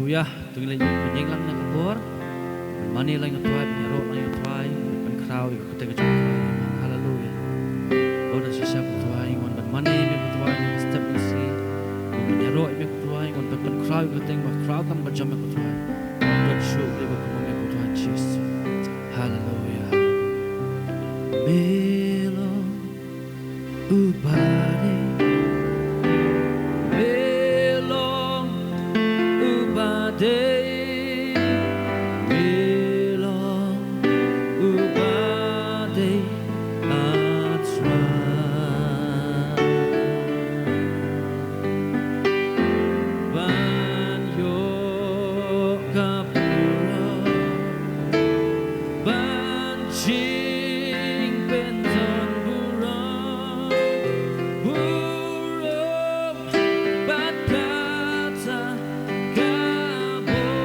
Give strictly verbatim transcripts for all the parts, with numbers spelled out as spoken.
Haleluya. To ngin leit ban ïeng lang na ka por. Mane lang ïa u Trai, ban ïaroh lang ïa u Trai, ban pynkhraw ïa ka kyrteng ka jong u Trai. Haleluya. Lord, shisha ko Trai, ngi wan ban mane ïa me ko Trai, na ka step ka sngi. Ban ïaroh ïa me ko Trai, ngi wan ban pynkhraw ïa ka kyrteng, ban khraw kam ka jong me ko Trai. Ban shu leh ba kumne ko Trai Jisu. Haleluya. Me long uba dei, me long uba dei, me long uba dei, ah Trai. Ban ïoh ka burom, ban jingpyndonkam burom, burom bad kata ka burom.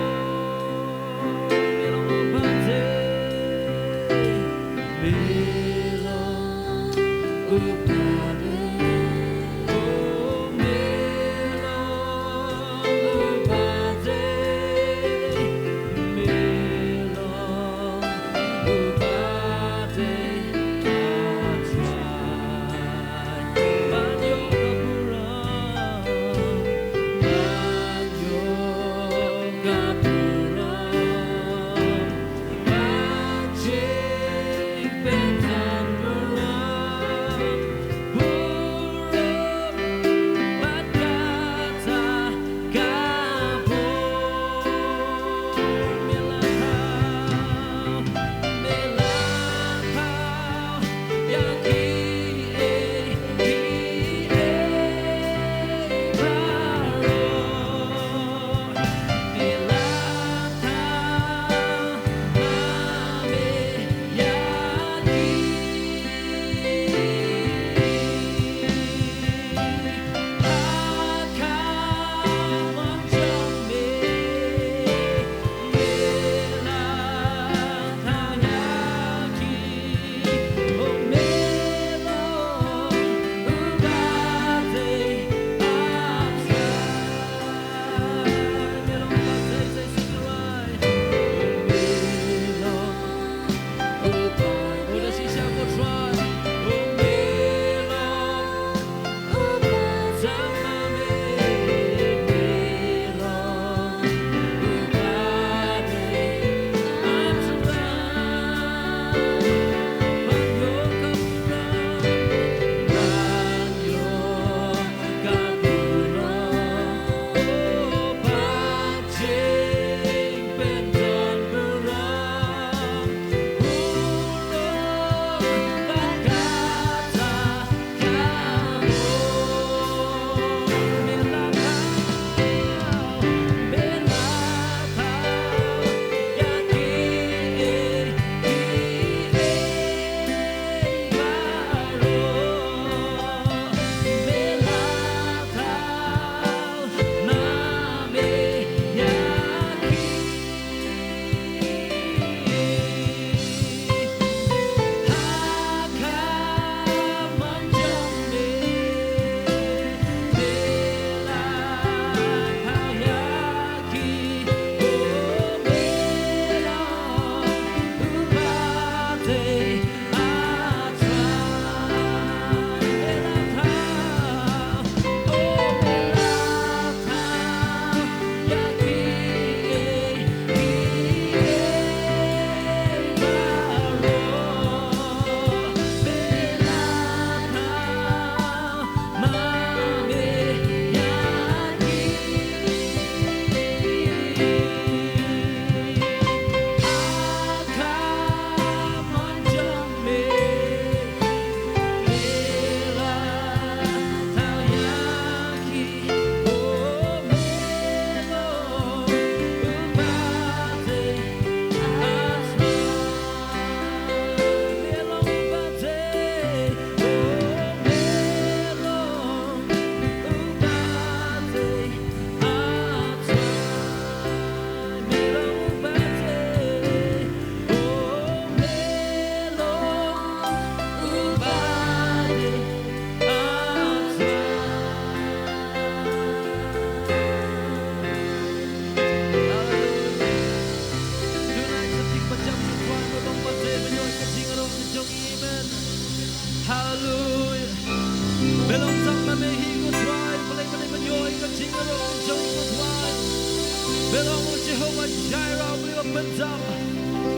Me long u Jehovah Jireh, u Blei ba pyndap.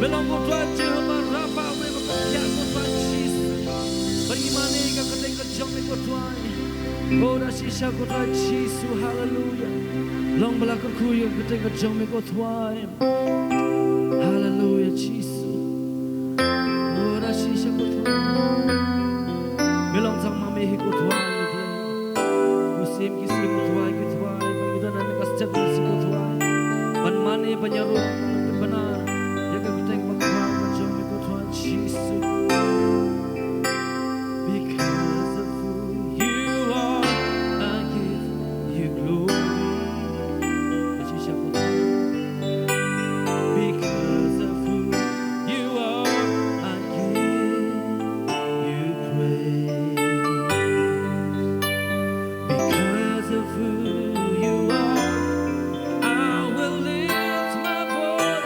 Me long ko Trai Jehovah Rapha, u Blei ba pynïaid, ko Trai Jisu. Ba ngi mane ïa ka kyrteng ka jong me ko Trai. O da shisha ko Trai Jisu, haleluya. Long ba la kyrkhu ïa ka kyrteng ka jong me ko Trai. Haleluya Jisu. O da shisha ko Trai. Me long tang ma me hi ko Trai. Ki sim ki sim ko Trai, ko Trai. Ba ngi don ha kane ka step ki sim ko Trai. Ban mane ban ïaroh ban bana ïa ka kyrteng ba khraw ka jong me ko Trai Jisu. Because of who you are, I give you glory. Ka shisha ko Trai. Because of who you are, I give you praise. Because of who you are, I will lift my voice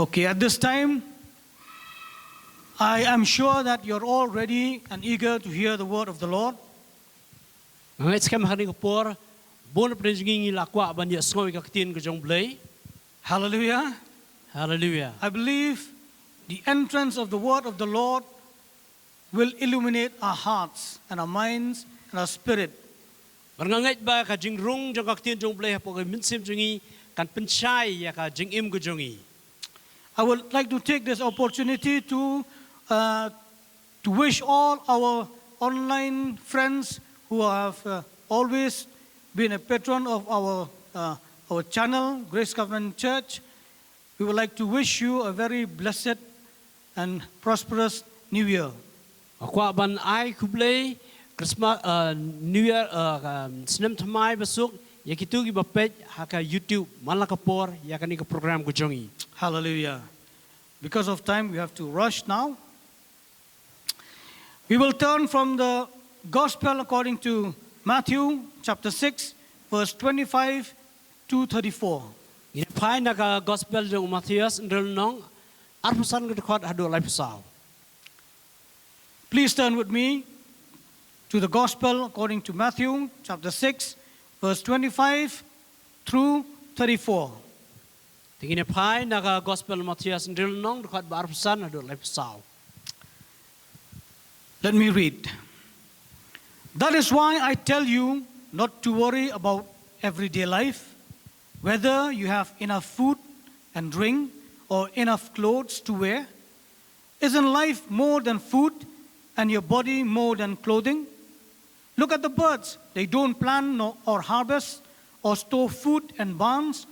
Okay, at this time, I am sure that you're all ready and eager to hear the word of the Lord. Nga ngeit skhem ha kane ka por, bun na pdeng jong ngi ngi la kwah ban ïohsngew ïa ka ktien ka jong U Blei. Hallelujah. Hallelujah. I believe the entrance of the word of the Lord will illuminate our hearts and our minds and our spirit. Bad nga ngeit ba ka jingrung jong ka ktien jong U Blei hapoh ka mynsiem jong ngi kan pynshai ïa ka jingim ka jong ngi. I would like to take this opportunity to, uh, to wish all our online friends who have, uh, always been a patron of our, uh, our channel, Grace Covenant Church. We would like to wish you a very blessed and prosperous New Year. Nga kwah ban ai khublei Christmas, uh, New Year, uh, um, snem thymmai basuk ïa kito kiba peit ha ka YouTube man la ka por ïa kane ka program ka jong ngi. Hallelujah. Because of time, we have to rush now. We will turn from the Gospel according to Matthew chapter six, verse twenty-five to thirty-four. Ngin phai na ka Gospel jong u Mathaios, hynriew lynnong, arphew san ka dkhot haduh laiphew saw. Please turn with me to the Gospel according to Matthew chapter six, verse twenty-five through thirty-four. Te ngin phai na ka Gospel Mathaios, hynriew lynnong, dkhot ba arphew san haduh laiphew saw. Let me read. That is why I tell you not to worry about everyday life, whether you have enough food and drink or enough clothes to wear. Isn't life more than food and your body more than clothing? Look at the birds. They don't plant nor, or harvest or store food in barns,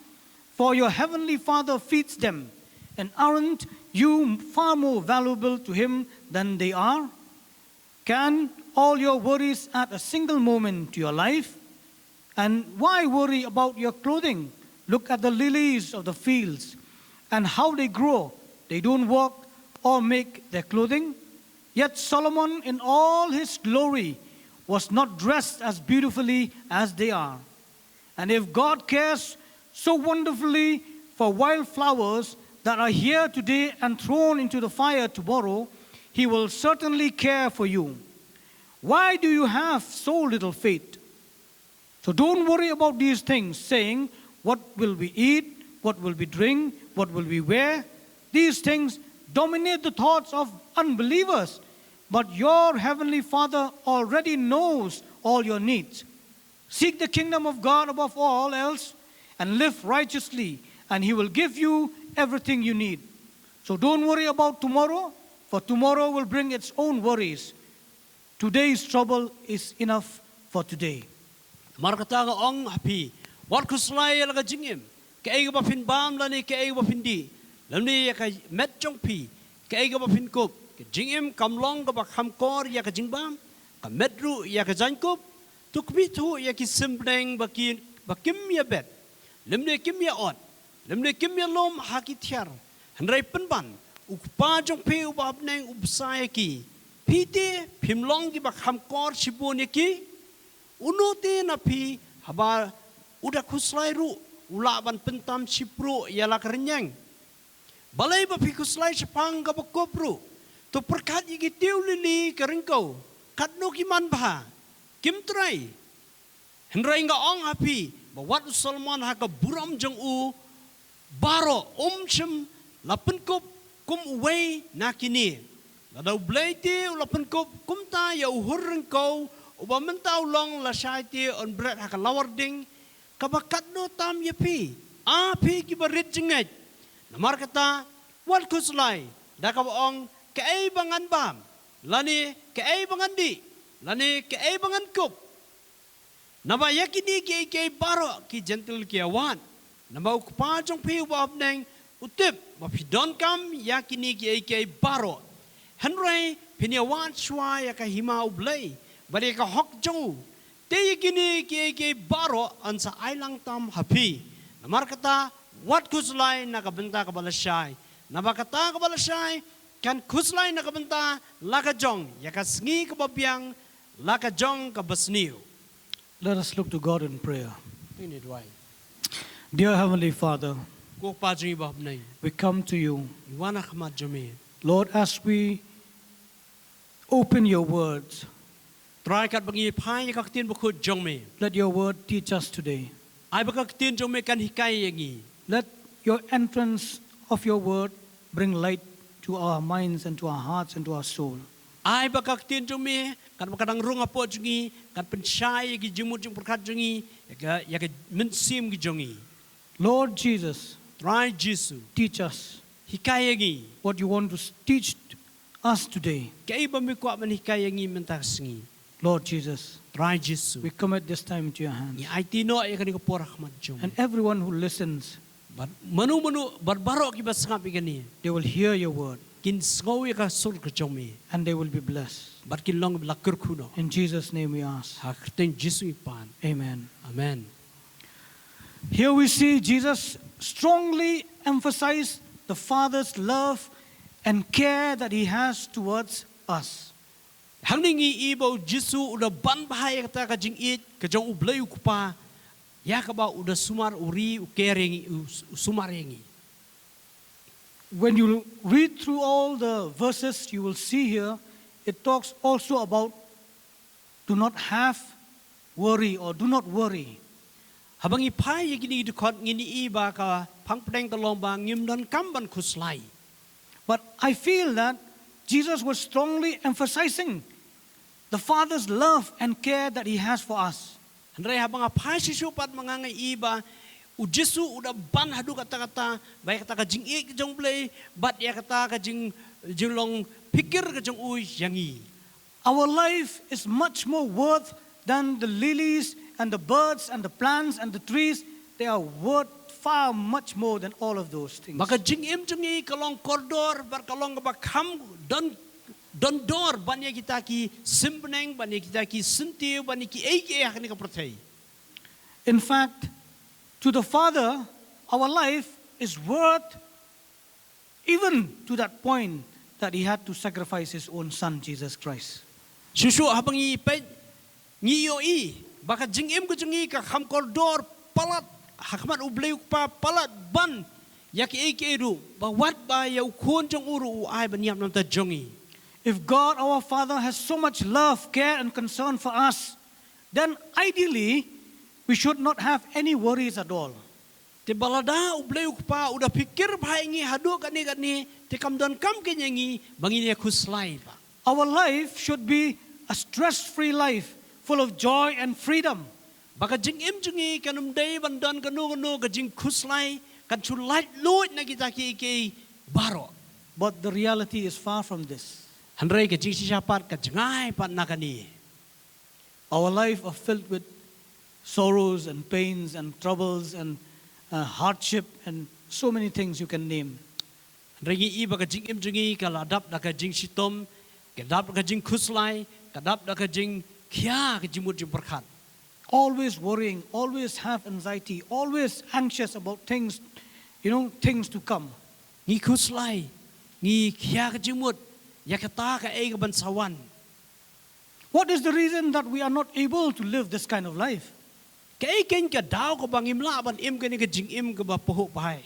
for your heavenly Father feeds them. And aren't you far more valuable to Him than they are? Can all your worries add a single moment to your life? And why worry about your clothing? Look at the lilies of the fields and how they grow. They don't work or make their clothing. Yet Solomon in all his glory was not dressed as beautifully as they are. And if God cares so wonderfully for wildflowers that are here today and thrown into the fire tomorrow, He will certainly care for you. Why do you have so little faith? So don't worry about these things, saying, "What will we eat? What will we drink? What will we wear?" These things dominate the thoughts of unbelievers. But your heavenly Father already knows all your needs. Seek the kingdom of God above all else and live righteously, and He will give you everything you need. So don't worry about tomorrow, for tomorrow will bring its own worries. Today's trouble is enough for today. Namar kata nga ong ha phi, wat khuslai ïa la ka jingim, kaei kaba phin bam lane kaei kaba phin dih, lymne ïa ka met jong phi, kaei kaba phin kup. Ka jingim kam long kaba kham kor ïa ka jingbam, ka met ruh ïa ka jaiñkup. To khmih thuh ïa ki sim bneng ba ki, ba kim ïa bet, lymne kim ïa ot, lymne kim ïa lum ha ki thiar, hynrei pynban U Kpa jong phi uba ha bneng u bsa ïa ki. Phi te phim long kiba kham kor shibun ïa ki? Uno te na phi, haba u da khuslai ruh, u lah ban pyntam shipruh ïa la ka rynïeng? Balei ba phi khuslai shaphang kaba kup ruh? To pyrkhat ïa ki tiew lili ka ryngkew, katno ki man bha. Kim trei. Hynrei nga ong ha phi ba wat u Solomon ha ka burom jong u baroh um shym la pynkup kum uwei na kine. Lada U Blei te u la pynkup kumta ïa u hur ryngkew uba mynta u long lashai te un bret ha ka lawar ding, kaba katno tam ïa phi, A phi kiba rit jingngeit. Namar kata, wat khuslai da kaba ong, "Kaei ba ngan bam, lane kaei ba ngan dih, lane kaei ba ngan kup." Naba ïa kine kiei kiei baroh ki jentil ki ïawad. Naba U Kpa jong phi uba ha bneng u tip ba phi donkam ïa kine kiei kiei baroh. Hynrei phin ïawad shuwa ïa ka hima U Blei bad ïa ka hok jong u, te ïa kine kiei kiei baroh yn sa ailangtam ha phi. Namar kata, wat khuslai na ka bynta kaba lashai. Naba kata kaba lashai kan khuslai na ka bynta la ka jong ïa ka sngi kaba biang, la ka jong kaba sniew. Let us look to God in prayer. Ngin ïa duwai. Dear Heavenly Father, Ko Kpa jong ngi ba ha bneng. We come to you. Ngi wan ha khmat jong me. Lord, as we open your words, Trai, katba ngi phai ïa ka ktien bakhuid jong me, let your word teach us today. Ai ba ka ktien jong me kan hikai ïa ngi. Let your entrance of your word bring light to our minds and to our hearts and to our soul. Ai ba ka ktien jong me, katba ka dang rung hapoh jong ngi, kan pynshai ïa ki jingmut jingpyrkhat jong ngi, ïa ka, ïa ka mynsiem ki jong ngi. Lord Jesus, Trai Jisu, teach us, hikai ïa ngi, what you want to s- teach us today. Kaei ba me kwah ban hikai ïa ngi mynta ka sngi. Lord Jesus, Trai Jisu, we commit this time into your hands. Ngi aiti noh ïa kane ka por ha khmat jong me. And everyone who listens, bad mano mano, bad baroh kiba sngap ïa kane, they will hear your word. Kin sngew ïa ka sur ka jong me. And they will be blessed. Bad kin long ba la kyrkhu noh. In Jesus' name we ask. Ha ka kyrteng Jisu ngi pan. Amen. Amen. Here we see Jesus strongly emphasize the Father's love and care that he has towards us. Hangne ngi i ba u Jisu u da ban bha ïa kata ka jingïeit ka jong U Blei U Kpa, ïa kaba u da sumar, u ri, u care ïa ngi, u, u sumar ïa ngi. When you read through all the verses, you will see here, it talks also about do not have worry or do not worry. Haba ngi phai ïa kine ki dkhot ngin i ba ka phang pdeng ka long ba ngim donkam ban khuslai. But I feel that Jesus was strongly emphasizing the Father's love and care that he has for us. Hynrei haba nga phai shisha pat ma nga, nga i ba u Jisu u da ban haduh katta katta ba ïa kata ka jingïeit ka jong U Blei, bad ïa kata ka jing, jinglong phikir ka jong u ïa ngi. Our life is much more worth than the lilies and the birds and the plants and the trees. They are worth far much more than all of those things. Ba ka jingim jong ngi ka long kordor, bad ka long kaba kham don, don dor ban ïa kita ki sim bneng, ban ïa kita ki syntiew, ban ïa kiei kiei ha kane ka pyrthei. In fact, to the Father, our life is worth even to that point that he had to sacrifice his own son, Jesus Christ. Shuh shuh haba ngi peit, ngi ïohi ba ka jingim ka jong ngi ka kham kordor palat ha khmat U Blei U Kpa palat ban ïa kiei kiei ruh, ba wat ba ïa u Khun jong u ruh u ai ban ïap na ka bynta jong ngi. If God our Father has so much love, care and concern for us, then ideally we should not have any worries at all. Te ba lada U Blei U Kpa u da phikir bha ïa ngi haduh katne katne, te kam donkam keiñ ïa ngi ba ngin ïa khuslai pat. Our life should be a stress-free life, full of joy and freedom. Ba ka jingim jong ngi kan ym dei ban don kano kano ka jingkhuslai, kan shu laitluid na kita kiei kiei baroh. But the reality is far from this. Hynrei ka jingshisha pat ka jngai pat na kane. Our life are filled with sorrows and pains and troubles and, uh, hardship and so many things you can name. Hynrei ngi i ba ka jingim jong ngi ka la dap da ka jingshitom, ka dap da ka jingkhuslai, ka dap da ka jingkhia, ka jingmut jingpyrkhat. Always worrying, always have anxiety, always anxious about things, you know, things to come. Ngi khuslai, ngi khia ka jingmut ïa kata kaei ka ban sa wan. What is the reason that we are not able to live this kind of life? Kaei keiñ ka daw kaba ngim lah ban im kane ka jingim kaba pahuh bha?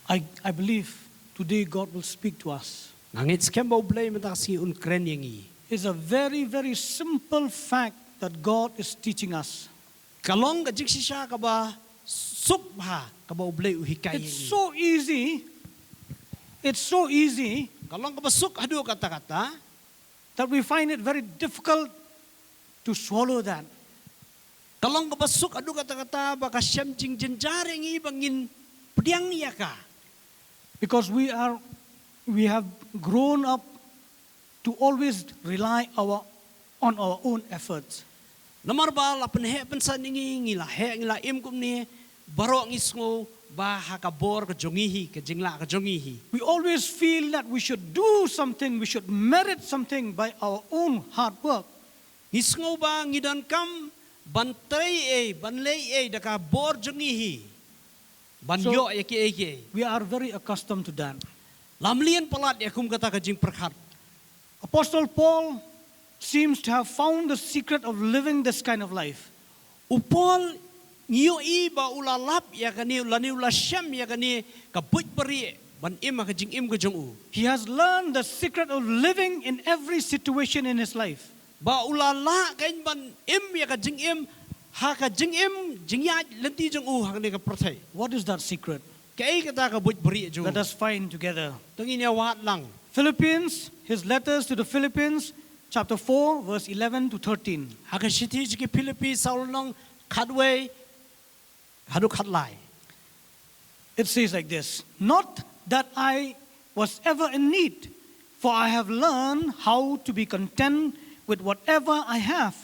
I, I believe today God will speak to us. Nga ngeit skhem ba U Blei mynta ka sngi un kren ïa ngi. It's a very, very simple fact that God is teaching us. Ka long ka jingshisha kaba suk bha kaba U Blei u hikai ïa ngi. It's so easy. It's so easy. Ka long kaba suk haduh katta katta. That we find it very difficult to swallow that. Ka long kaba suk haduh katta katta ba ka shem jingjynjar ïa ngi ba ngin pdiang ïa ka. Because we are, we have grown up to always rely our, on our own efforts. Namar ba la pynheh pynsan ïa ngi, ngi la heh, ngi la im kumne, baroh ngi sngew ba ha ka bor ka jong ngi hi, ka jinglah ka jong ngi hi. We always feel that we should do something, we should merit something by our own hard work. Ngi sngew ba ngi donkam ban trei ei, ban leh ei da ka bor jong ngi hi, ban ïoh ïa kiei kiei. So, we are very accustomed to that. La mlien palat ïa kum kata ka jingpyrkhat. Apostle Paul seems to have found the secret of living this kind of life. U Paul Ngi ïohi ba u la lap ïa kane, lane u la shem ïa kane ka buit barieh ban im ha ka jingim ka jong u. He has learned the secret of living in every situation in his life. Ba u la lah kein ban im ïa ka jingim ha ka jingim jingïaid lynti jong u ha kane ka pyrthei. What is that secret? Kaei kata ka buit barieh jong u? Let us find together. To ngin ïa wad lang. Philippians, his letters to the Philippians, chapter four, verse eleven to thirteen. Ha ka shithi sha ki Philippi, saw lynnong khatwei haduh khatlai. It says like this: Not that I was ever in need, for I have learned how to be content with whatever I have.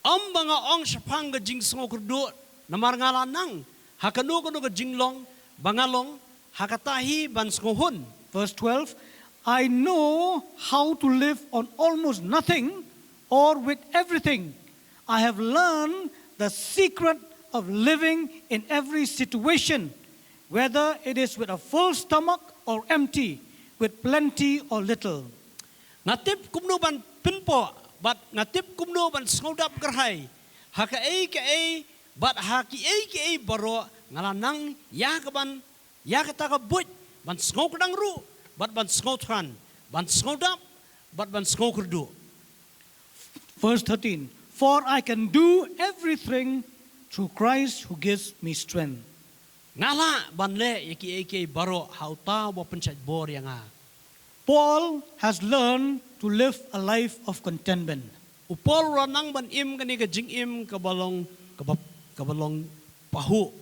Ym ba nga ong shaphang ka jingsngewkyrduh, namar nga la nang ha kano kano ka jinglong ba nga long, ha kata hi ban sngewhun. Verse twelve: I know how to live on almost nothing or with everything. I have learned the secret of living in every situation, whether it is with a full stomach or empty, with plenty or little. Nga tip kumno ban pynpoh bad nga tip kumno ban sngewdap kyrhai ha kaei kaei bad ha kiei kiei baroh. Nga la nang ïa ka ban, ïa kata ka buit ban sngewkdang ruh bad ban sngewthrang, ban sngewdap bad ban sngewkyrduh. Verse thirteen: For I can do everything through Christ who gives me strength. Nga lah ban leh ïa kiei kiei baroh ha uta uba pynshait bor ïa nga. Paul has learned to live a life of contentment. U Paul u la nang ban im kane ka jingim kaba long, kaba, kaba long pahuh.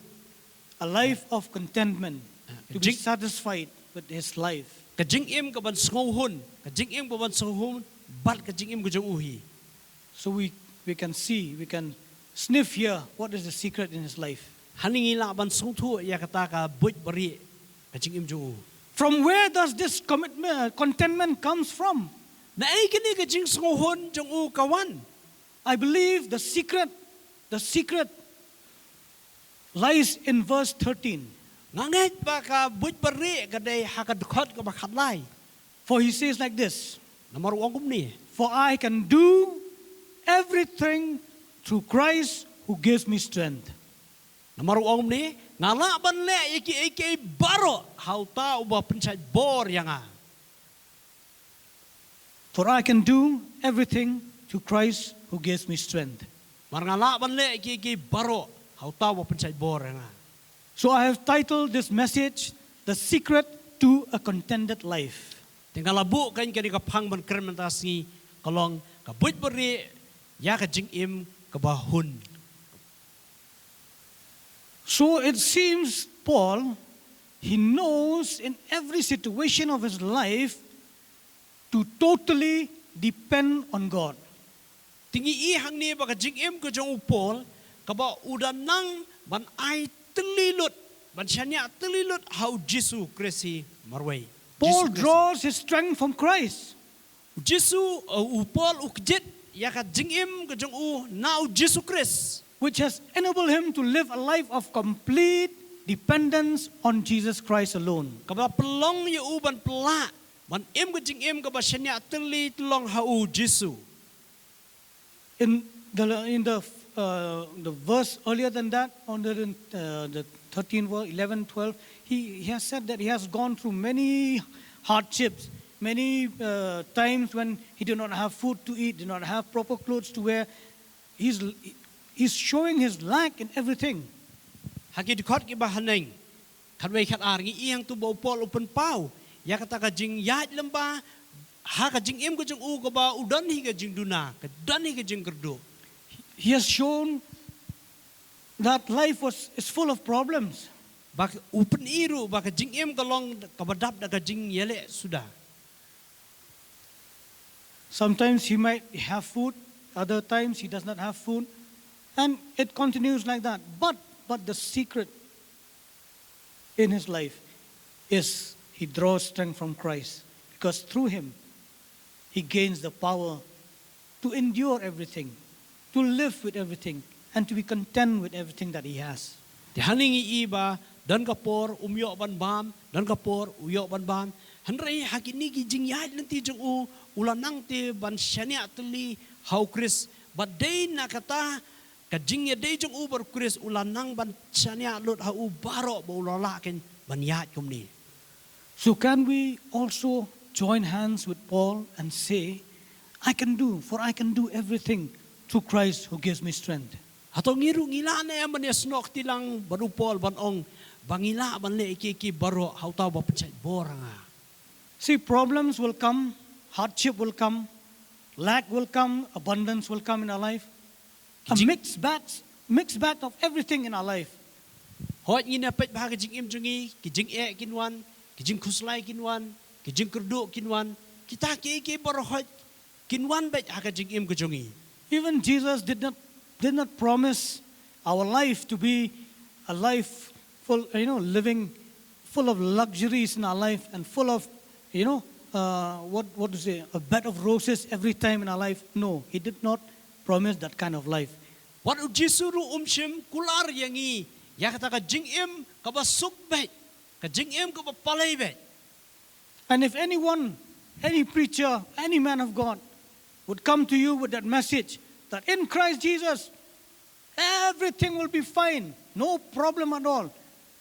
A life of contentment, to be Jing- satisfied with his life. Ka jingim kaban sngewhun, ka jingim kaban sngewhun bad ka jingim ka jong u hi. So we, we can see, we can sniff here what is the secret in his life. Hangne ngi lah ban sngewthuh ïa kata ka buit barieh ka jingim jong u. From where does this commitment, contentment comes from? Naei kane ka jingsngewhun jong u ka wan? I believe the secret, the secret lies in verse thirteen. Nga ngeit ba ka buit barieh ka dei ha ka dkhot kaba khatlai. For he says like this: Namar u ong kumne. For I can do everything through Christ who gives me strength. Namar u ong kumne, nga lah ban leh ïa kiei kiei baroh ha uta uba pynshait bor ïa nga. For I can do everything through Christ who gives me strength. Namar nga lah ban leh ïa kiei kiei baroh ha uta uba pynshait bor ïa nga. So I have titled this message, The Secret to a Contented Life. Te nga la buh kein kane ka phang ban kren mynta ka sngi ka long ka buit barieh ïa ka jingim kaba hun. So it seems Paul, he knows in every situation of his life to totally depend on God. Te ngi i hangne ba ka jingim ka jong u Paul kaba u da nang ban ai tylli lut, ban shaniah tylli lut ha u Jisu Khrist hi marwei. Paul Jisu Khrist. Draws his strength from Christ, U Jisu, uh, u Paul u kjit ïa ka jingim ka jong u na u Jisu Khrist, which has enabled him to live a life of complete dependence on Jesus Christ alone. kaba pynlong ïa u ban pynlah ban im ka jingim kaba shaniah tylli tyllong ha u Jisu. In the, in the, uh, the verse earlier than that, on the, uh, the thirteen verse, eleven, twelve, he, he has said that he has gone through many hardships, many, uh, times when he did not have food to eat, did not have proper clothes to wear. He's, he's showing his lack in everything. Ha ki dkhot kiba haneng, khatwei khatar, ngi i hangto ba u Paul u pynpaw ïa kata ka jingïaid lem bad ha ka jingim ka jong u kaba u don hi ka jingduna, ka don hi ka jingkyrduh. He has shown that life was, is full of problems. Ba u pyni ruh ba ka jingim ka long kaba dap da ka jingïaleh suda. Sometimes he might have food, other times he does not have food, and it continues like that. But, but the secret in his life is he draws strength from Christ, because through him he gains the power to endure everything, to live with everything, and to be content with everything that he has. Te hangne ngi i ba don ka por um ïoh ban bam, don ka por u ïoh ban bam. Hynrei ha kine ki jingïaid lynti jong u, u la nang te ban shaniah tylli ha u Khrist. Bad dei na kata Ka jingïadei jong u bad u Khrist u la nang ban shaniah lut ha u baroh ba u la lah kein ban ïaid kumne. So can we also join hands with Paul and say, "I can do, for I can do everything through Christ who gives me strength"? Hato ngi ruh ngi lah ne em ban ïasnoh kti lang bad u Paul ban ong ba ngi lah ban leh ïa kiei kiei baroh ha uta uba pynshait bor ha nga? See, problems will come, hardship will come, lack will come, abundance will come in our life. A mixed bag, mixed bag of everything in our life. Hooid, ngin ïa peit bha ka jingim jong ngi, ki jingeh kin wan, ki jingkhuslai kin wan, ki jingkyrduh kin wan, kita kiei kiei baroh hooid kin wan beit ha ka jingim ka jong ngi. Even Jesus did not, did not promise our life to be a life full, you know, living full of luxuries in our life and full of, you know, uh, what, what to say, a bed of roses every time in our life. No, he did not promise that kind of life. Wat u Jisu ruh um shym kular ïa ngi ïa kata ka jingim kaba suk beit, ka jingim kaba palei beit. And if anyone, any preacher, any man of God would come to you with that message that in Christ Jesus, everything will be fine, no problem at all,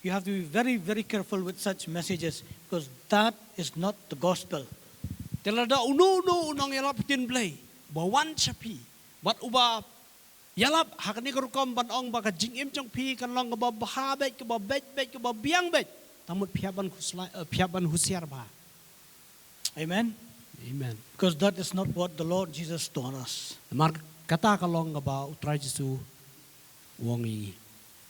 you have to be very, very careful with such messages, because that is not the gospel. Te lada uno uno u nongïalap ktien Blei ba wan sha phi bad uba ïalap ha kane ka rukom ban ong ba ka jingim jong phi kan long kaba bha beit, kaba beit beit, kaba biang beit, tang mut phi hap ban khuslai, eh, phi hap ban husiar bha. Amen. Amen. Because that is not what the Lord Jesus taught us. Namar kata ka long kaba u Trai Jisu u ong ïa ngi.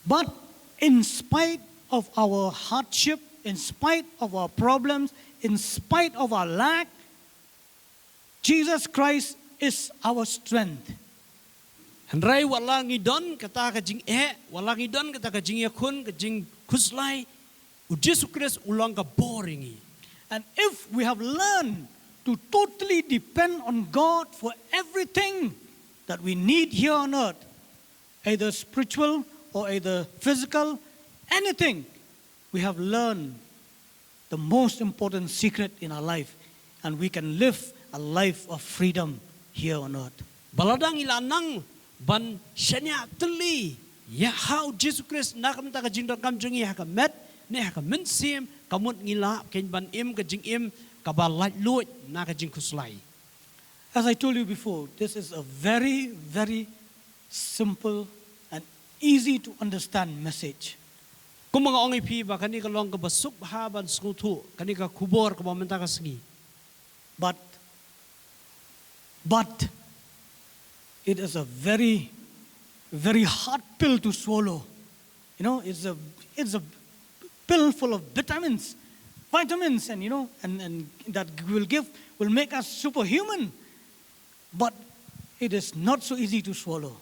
But in spite of our hardship, in spite of our problems, in spite of our lack, Jesus Christ is our strength. Hynrei wat la ngi don kata ka jingeh, wat la ngi don kata ka jingïakhun, ka jingkhuslai, u Jisu Khrist u long ka bor ïa ngi. And if we have learned to totally depend on God for everything that we need here on earth, either spiritual or either physical, anything, we have learned the most important secret in our life, and we can live a life of freedom here on earth. Ba lada ngi la nang ban shaniah tylli ïa ha u Jisu Khrist na ka bynta ka jingdonkam jong ngi ha ka met ne ha ka mynsiem, ka mut ngi lah kein ban im ka jingim kaba laitluid na ka jingkhuslai. As I told you before, this is a very, very simple and easy to understand message. Kumba nga ong ïa phi ba kane ka long kaba suk bha ban sngewthuh, kane ka khubor kaba mynta ka sngi. But, but it is a very, very hard pill to swallow. You know, it's a, it's a pill full of vitamins, vitamins, and, you know, and, and that will give, will make us superhuman. But it is not so easy to swallow.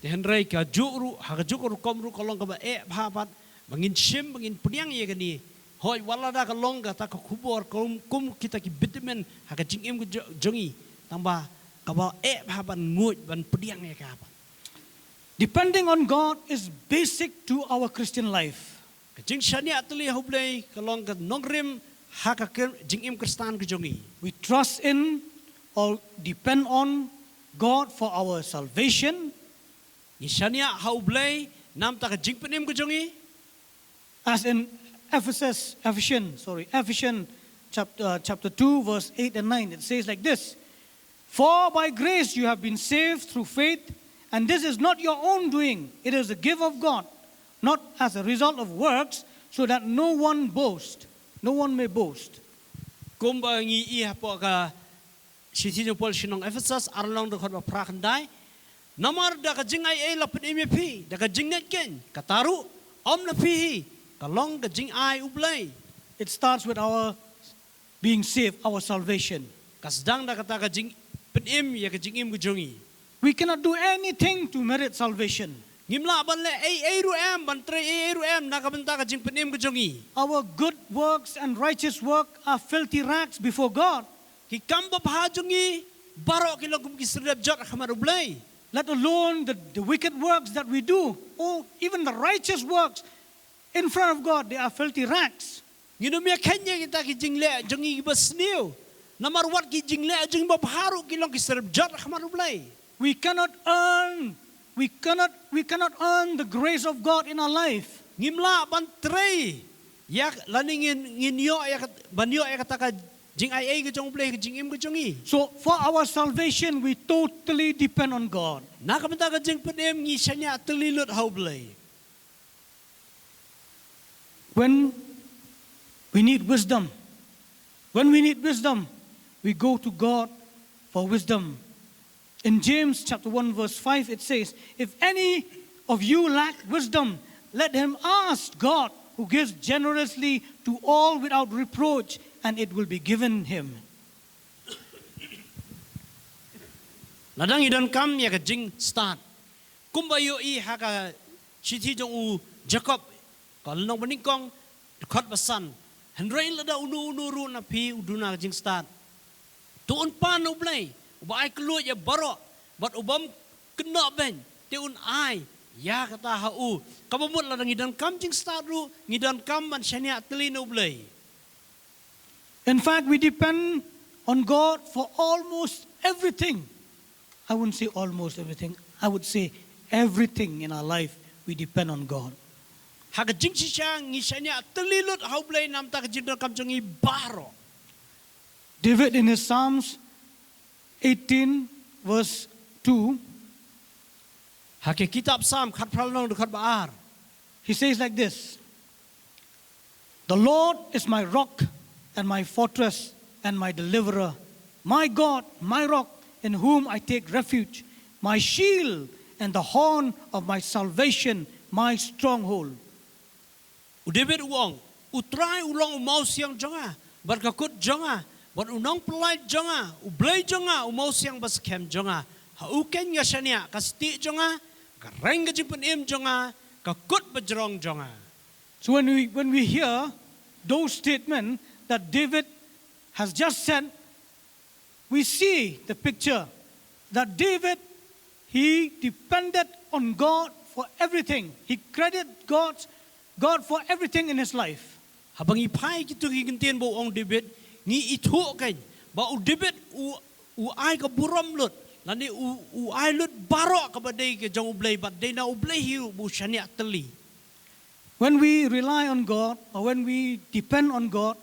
Te hynrei ka juk ruh, ha ka juk rukom ruh ka long kaba eh bha pat ba ngin shim, ba ngin pdiang ïa kane. Hooid, wat lada ka long kata ka khubor kum, kum kita ki vitamin ha ka jingim ka jo-, jong ngi, tang ba kaba eh bha ban nguid ban pdiang ïa ka pat. Depending on God is basic to our Christian life. Ka jingshaniah tylli ha u Blei ka long ka nongrim ha ka kir-, jingim Khristan ka jong ngi. We trust in or depend on God for our salvation. Ngi shaniah ha u Blei namar ka jingpynim ka jong ngi. As in Ephesus, Ephesians, sorry, Ephesians chapter, uh, chapter two, verse eight and nine, it says like this: "For by grace you have been saved through faith, and this is not your own doing, it is the gift of God, not as a result of works, so that no one boast, no one may boast." Kumba ngi i hapoh ka shithi jong u Paul sha ki nong Ephesus, ar lynnong dkhot ba phra khyndai. Namar da ka jingai ei la pynim ïa phi, da ka jingngeit keiñ, kata ruh ym na phi hi, ka long ka jingai u Blei. It starts with our being saved, our salvation. Ka sdang da kata ka jingpynim ïa ka jingim ka jong ngi. We cannot do anything to merit salvation. Ngim lah ban leh ei ei ruh em, ban trei ei ei ruh em na ka bynta ka jingpynim ka jong ngi. Our good works and righteous work are filthy rags before God. Ki kam babha jong ngi baroh ki long kum ki syrliap jot ha khmat u Blei. Let alone the, the wicked works that we do, or even the righteous works in front of God, they are filthy rags. Ngin ym ïa kheiñ ïa kita ki jingleh jong ngi kiba sniew. Namar wat ki jingleh jong ngi babha ruh ki long ki syrliap jot ha khmat u Blei. We cannot earn We cannot, we cannot earn the grace of God in our life. Ngim lah ban trei ïa lane ngin ngin ïoh ïa ka, ban ïoh ïa kata ka jingaiei ka jong U Blei ha ka jingim ka jong ngi. So for our salvation, we totally depend on God. Na ka bynta ka jingpynim ngi shaniah tylli lut ha U Blei. When we need wisdom, when we need wisdom, we go to God for wisdom. In James chapter one verse five, it says, "If any of you lack wisdom, let him ask God, who gives generously to all without reproach, and it will be given him." Lada ngi donkam ïa ka jingstad, kumba ïohi ha ka shithi jong u Jakob, ka lynnong ba nyngkong, dkhot ba san. Hynrei lada uno uno ruh na phi u duna ka jingstad, to un pan U Blei uba ai kylluid ïa baroh bad u bym kynnoh beiñ, te un ai ïa kata ha u. Kaba mut lada ngi donkam jingstad ruh, ngi donkam ban shaniah tylli na U Blei. In fact, we depend on God for almost everything. I wouldn't say almost everything. I would say everything in our life, we depend on God. Ha ka jingshisha ngi shaniah tylli lut ha U Blei namar ka jingdonkam jong ngi baroh. David, in his Psalms eighteen, verse two, Ha ka kitab Psalm khatphra lynnong dkhot ba ar, he says like this: "The Lord is my rock and my fortress and my deliverer, my God, my rock in whom I take refuge, my shield and the horn of my salvation, my stronghold." U David u ong, "U Trai u long u mawsiang jong nga bad ka kut jong nga bad u nongpynlait jong nga, U Blei jong nga, u mawsiang ba skhem jong nga. Ha u keiñ nga shaniah, ka stieh jong nga, ka reng ka jingpynim jong nga, ka kut ba jrong jong nga." So when we, when we hear those statements that David has just said, we see the picture that David, he depended on God for everything. He credited God, God for everything in his life. Haba ngi phai kito ki kyntien ba u ong David, ngi ithuh keiñ ba u David u u ai ka burom lut lane u u ai lut baroh kaba dei ka jong U Blei bad dei na U Blei hi ruh ba u shaniah tylli. When we rely on God or when we depend on God,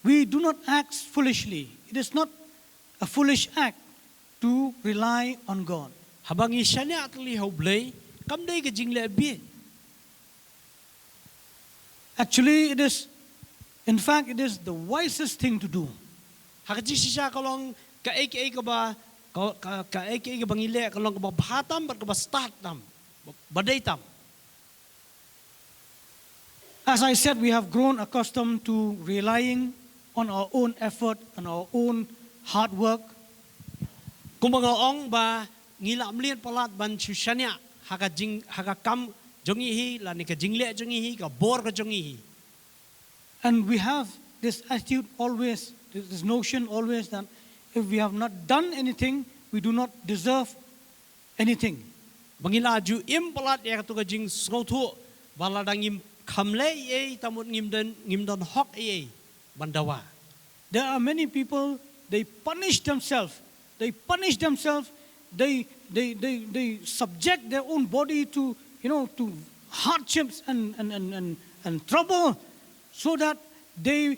we do not act foolishly. It is not a foolish act to rely on God. Haba ngi shaniah tylli ha U Blei, kam dei ka jingleh bieit. Actually, it is, in fact, it is the wisest thing to do. Ha ka jingshisha ka long kaei kaei kaba ka ka- kaei kaei kaba ngi leh ka long kaba bha tam bad kaba stad tam, ba dei tam. As I said, we have grown accustomed to relying on our own effort and our own hard work. Kumba nga ong ba ngi la mlien palat ban shu shaniah ha ka jing ha ka kam jong ngi hi lane ka jingleh jong ngi hi, ka bor ka jong ngi hi. And we have this attitude always, this this notion always that if we have not done anything, we do not deserve anything. Ba ngi la ju im palat ïa kato ka jingsngewthuh ba lada ngim kham leh ei ei, tangmut ngim don ngim don hok ei ei ban dawa. There are many people, they punish themselves. They punish themselves. They, they, they, they subject their own body to, you know, to hardships and, and, and, and, and trouble so that they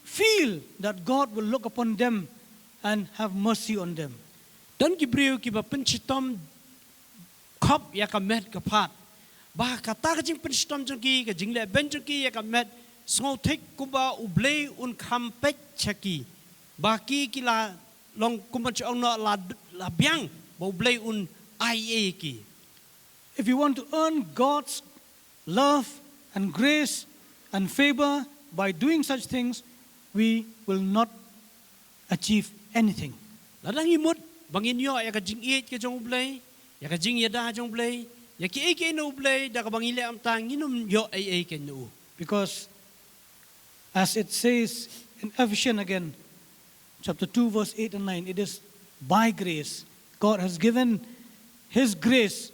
feel that God will look upon them and have mercy on them. Don ki briew kiba pynshitom khop ïa ka met ka phad, ba kata ka jingpynshitom jong ki, ka jingleh beiñ jong ki ïa ka met, sngewthik kumba U Blei un kham peit sha ki, ba ki ki la long kumba shu ong noh, la la biang ba U Blei un ai ei ei ïa ki. If we want to earn God's love and grace and favor by doing such things, we will not achieve anything. Lada ngi mut ba ngin ïoh ïa ka jingïeit ka jong U Blei, ïa ka jingïada jong U Blei, ïa kiei kiei na U Blei, da kaba ngi leh mynta ngin ym ïoh ei ei keiñ na u. Because as it says in Ephesians again, chapter two, verse eight and nine, it is by grace. God has given His grace.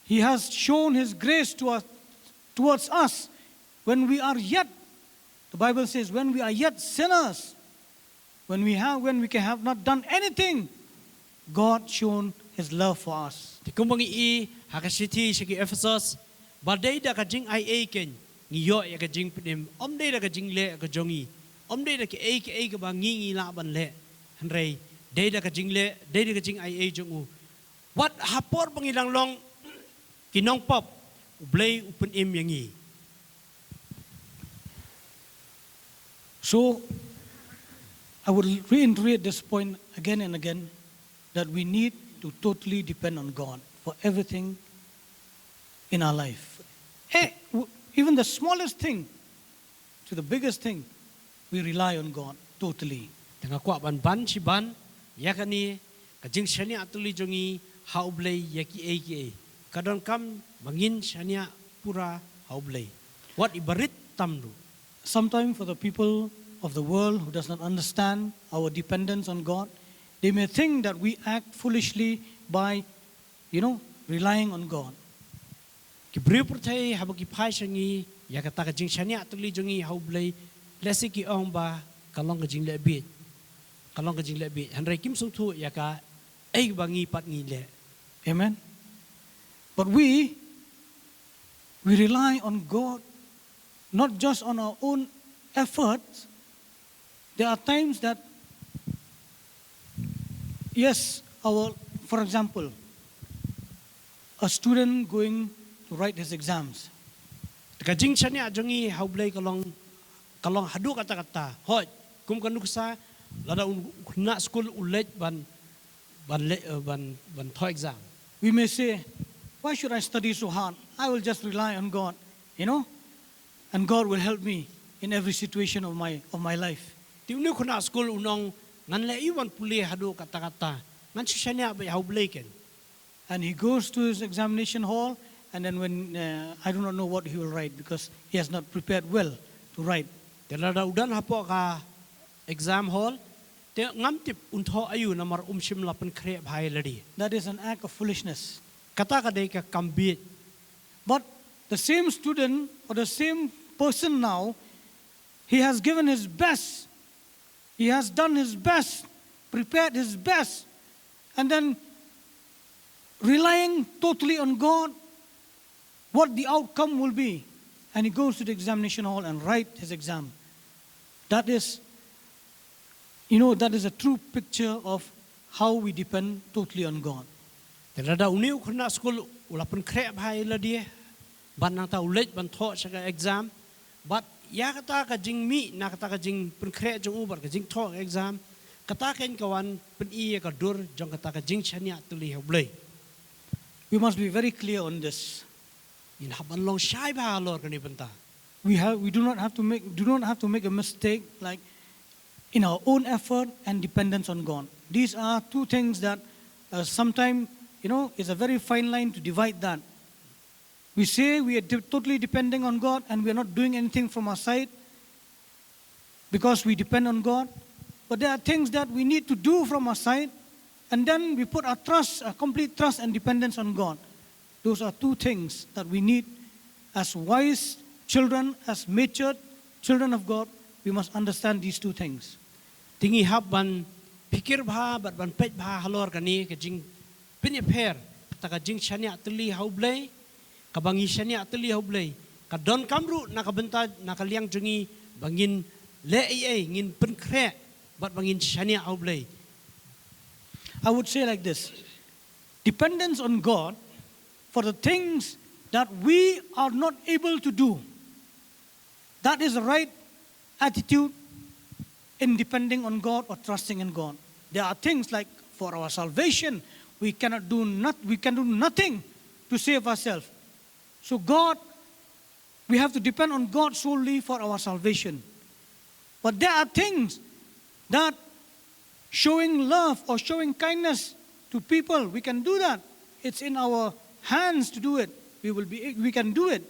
He has shown His grace to us, towards us when we are yet, the Bible says, when we are yet sinners, when we have, when we can have not done anything, God shown His love for us. Te kumba ngi i ha ka shithi sha ki Ephesos, ba dei da ka jingaiei kein ngi ïoh ïa ka jingpynim, ym dei da ka jingleh ka jong ngi, ym dei da kaei kaei kaba ngi ngi lah ban leh. Hynrei dei da ka jingleh, dei da ka jingaiei jong u. Wat ha por ba ngi dang long ki nongpop, U Blei u pynim ïa ngi. So, I will reiterate this point again and again, that we need to totally depend on God for everything in our life. Eh, w- even the smallest thing to the biggest thing, we rely on God totally. Te nga kwah ban ban shi ban ïa kane ka jingshaniah tylli jong ngi ha U Blei ïa kiei kiei. Ka donkam ba ngin shaniah pura ha U Blei, wat i barit tam ruh. Sometimes for the people of the world who does not understand our dependence on God, they may think that we act foolishly by, you know, relying on God. Ki briew pyrthei haba ki phai sha ngi ïa kata ka jingshaniah tylli jong ngi ha U Blei, lehse ki ong ba ka long ka jingleh bieit, ka long ka jingleh bieit. Hynrei kim sngewthuh ïa kaei ba ngi pat ngi leh. Amen. But we we rely on God, not just on our own efforts. There are times that, yes, our, for example, a student going to write his exams. Ka jingshaniah jong ngi ha U Blei ka long, ka long haduh katta katta. Hooid, kum ka nuksa, lada u khynnah skul u leit ban ban le, uh, ban ban thoh exam. We may say, "Why should I study so hard? I will just rely on God, you know, and God will help me in every situation of my of my life." Te une u khynnah skul un ong, ngan leh ïa u ban pule haduh katta katta, ngan shu shaniah beit ha U Blei kein. And he goes to his examination hall, and then when, uh, I do not know what he will write because he has not prepared well to write. Te lada u don hapoh ka exam hall, te ngam tip un thoh aïu namar um shym la pynkhreh bha ïa lade. That is an act of foolishness. Kata ka dei ka kam bieit. But the same student or the same person now, he has given his best. He has done his best, prepared his best, and then relying totally on God, what the outcome will be. And he goes to the examination hall and write his exam. That is, you know, that is a true picture of how we depend totally on God. Te lada une u khynnah skul u la pynkhreh bha ïa lade, ban nangta u leit ban thoh sha ka exam, bad ïa kata ka jingmih na kata ka jingpynkhreh jong u bad ka jingthoh ka exam, kata kein ka wan pyni ïa ka dur jong kata ka jingshaniah tylli ha U Blei. We must be very clear on this. Ngin hap ban long shai bha halor kane bynta. We have, we do not have to make, do not have to make a mistake, like, in our own effort and dependence on God. These are two things that, uh, sometimes, you know, is a very fine line to divide that. We say we are de- totally depending on God and we are not doing anything from our side because we depend on God. But there are things that we need to do from our side, and then we put our trust, our complete trust and dependence on God. Those are two things that we need as wise children, as matured children of God. We must understand these two things. Te ngi hap ban phikir bha bad ban peit bha halor kane ka jingpynïapher, kata ka jingshaniah tylli ha U Blei, kaba ngi shaniah tylli ha U Blei, ka donkam ruh na ka bynta, na ka liang jong ngi, ba ngin leh ei ei, ngin pynkhreh bad ba ngin shaniah ha U Blei. I would say like this: dependence on God for the things that we are not able to do. That is the right attitude in depending on God or trusting in God. There are things like, for our salvation, we cannot do not, we can do nothing to save ourselves. So God, we have to depend on God solely for our salvation. But there are things that showing love or showing kindness to people, we can do that. It's in our hands to do it. We will be, we can do it.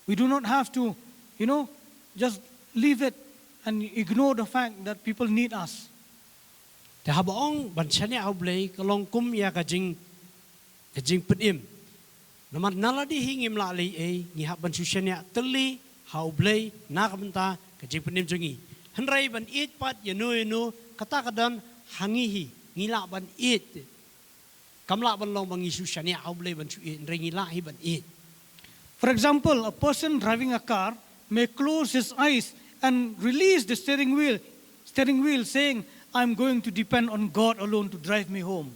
We do not have to, you know, just leave it and ignore the fact that people need us. Te haba ong ban shaniah ha U Blei ka long kum ïa ka jing, ka jingpynim. Namar na lade hi ngim lah leh ei ei, ngi hap ban shu shaniah tylli ha U Blei na ka bynta ka jingpynim jong ngi. Hynrei ban ïeit pat ïano ïano, kata ka don ha ngi hi, ngi lah ban ïeit. Kam lah ban long ba ngi shu shaniah ha U Blei ban shu ïeit, hynrei ngi lah hi ban ïeit. For example, a person driving a car may close his eyes and release the steering wheel, steering wheel, saying, "I'm going to depend on God alone to drive me home."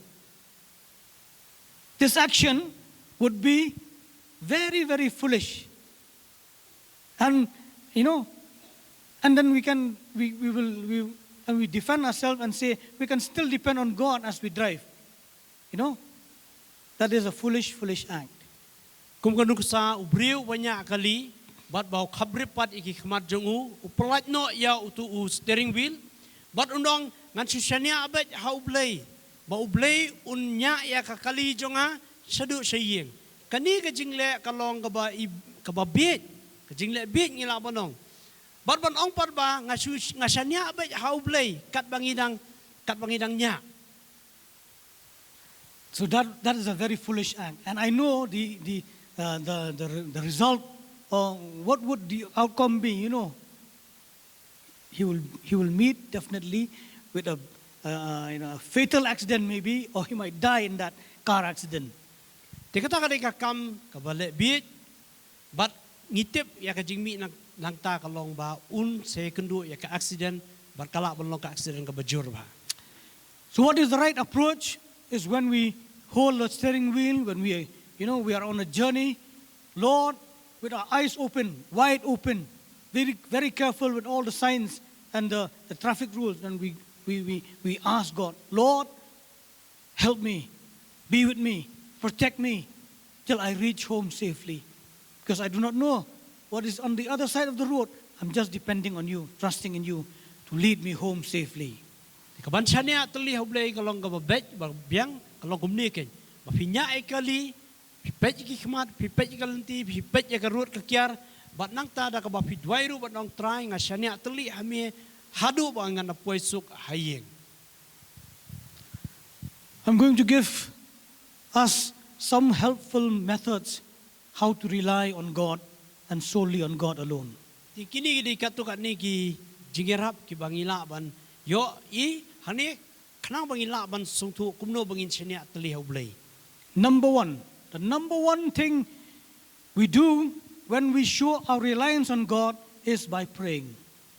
This action would be very, very foolish. And, you know, and then we can, we, we will, we, and we defend ourselves and say, "We can still depend on God as we drive." You know, that is a foolish, foolish act. Kum ka nuksa u briew ba ñiah kali, bad ba u khaprip pat ïa ki khmat jong u, u pyllait noh ïa utu u steering wheel, bad u ong, "Ngan shu shaniah beit ha U Blei, ba U Blei un ñiah ïa ka kali jong nga shaduh sha ïing." Kane ka jingleh ka long kaba i, kaba bieit, ka jingleh bieit ngi lah ban ong. Bad ban ong pat ba nga shu, nga shaniah beit ha U Blei, katba ngi dang, katba ngi dang ñiah. So that, that is a very foolish act. And I know the, the, uh, the, the, re- the result, or what would the outcome be, you know. He will, he will meet definitely with a, uh, you know, a fatal accident maybe, or he might die in that car accident. Te kata ka dei ka kam kaba leh bieit, bad ngi tip ïa ka jingmih nang, nangta ka long ba un sa ïakynduh ïa ka accident, bad ka lah ban long ka accident kaba jur bha. So what is the right approach is when we hold the steering wheel, when we, you know, we are on a journey, Lord, with our eyes open, wide open, very, very careful with all the signs and the, the traffic rules, and we, we, we, we ask God, "Lord, help me, be with me, protect me till I reach home safely. Because I do not know what is on the other side of the road. I'm just depending on you, trusting in you to lead me home safely." Ka ban shaniah tylli ha U Blei ka long kaba beit, ba biang, ka long kumne kein. Ba phi ñiah ïa kali, phi peit ïa ki khmat, phi peit ïa ka lynti, phi peit ïa ka rud ka kiar, bad nangta da kaba phi duwai ruh ban ong, "Trai, nga shaniah tylli ha me, haduh ba ngan da poi suk ha ïing." I'm going to give us some helpful methods how to rely on God and solely on God alone. Te kine ki dei katto katne ki jingïarap kiba ngi lah ban ïohi hangne, khnang ba ngi lah ban sngewthuh kumno ba ngin shaniah tylli ha U Blei. Number one, the number one thing we do when we show our reliance on God is by praying.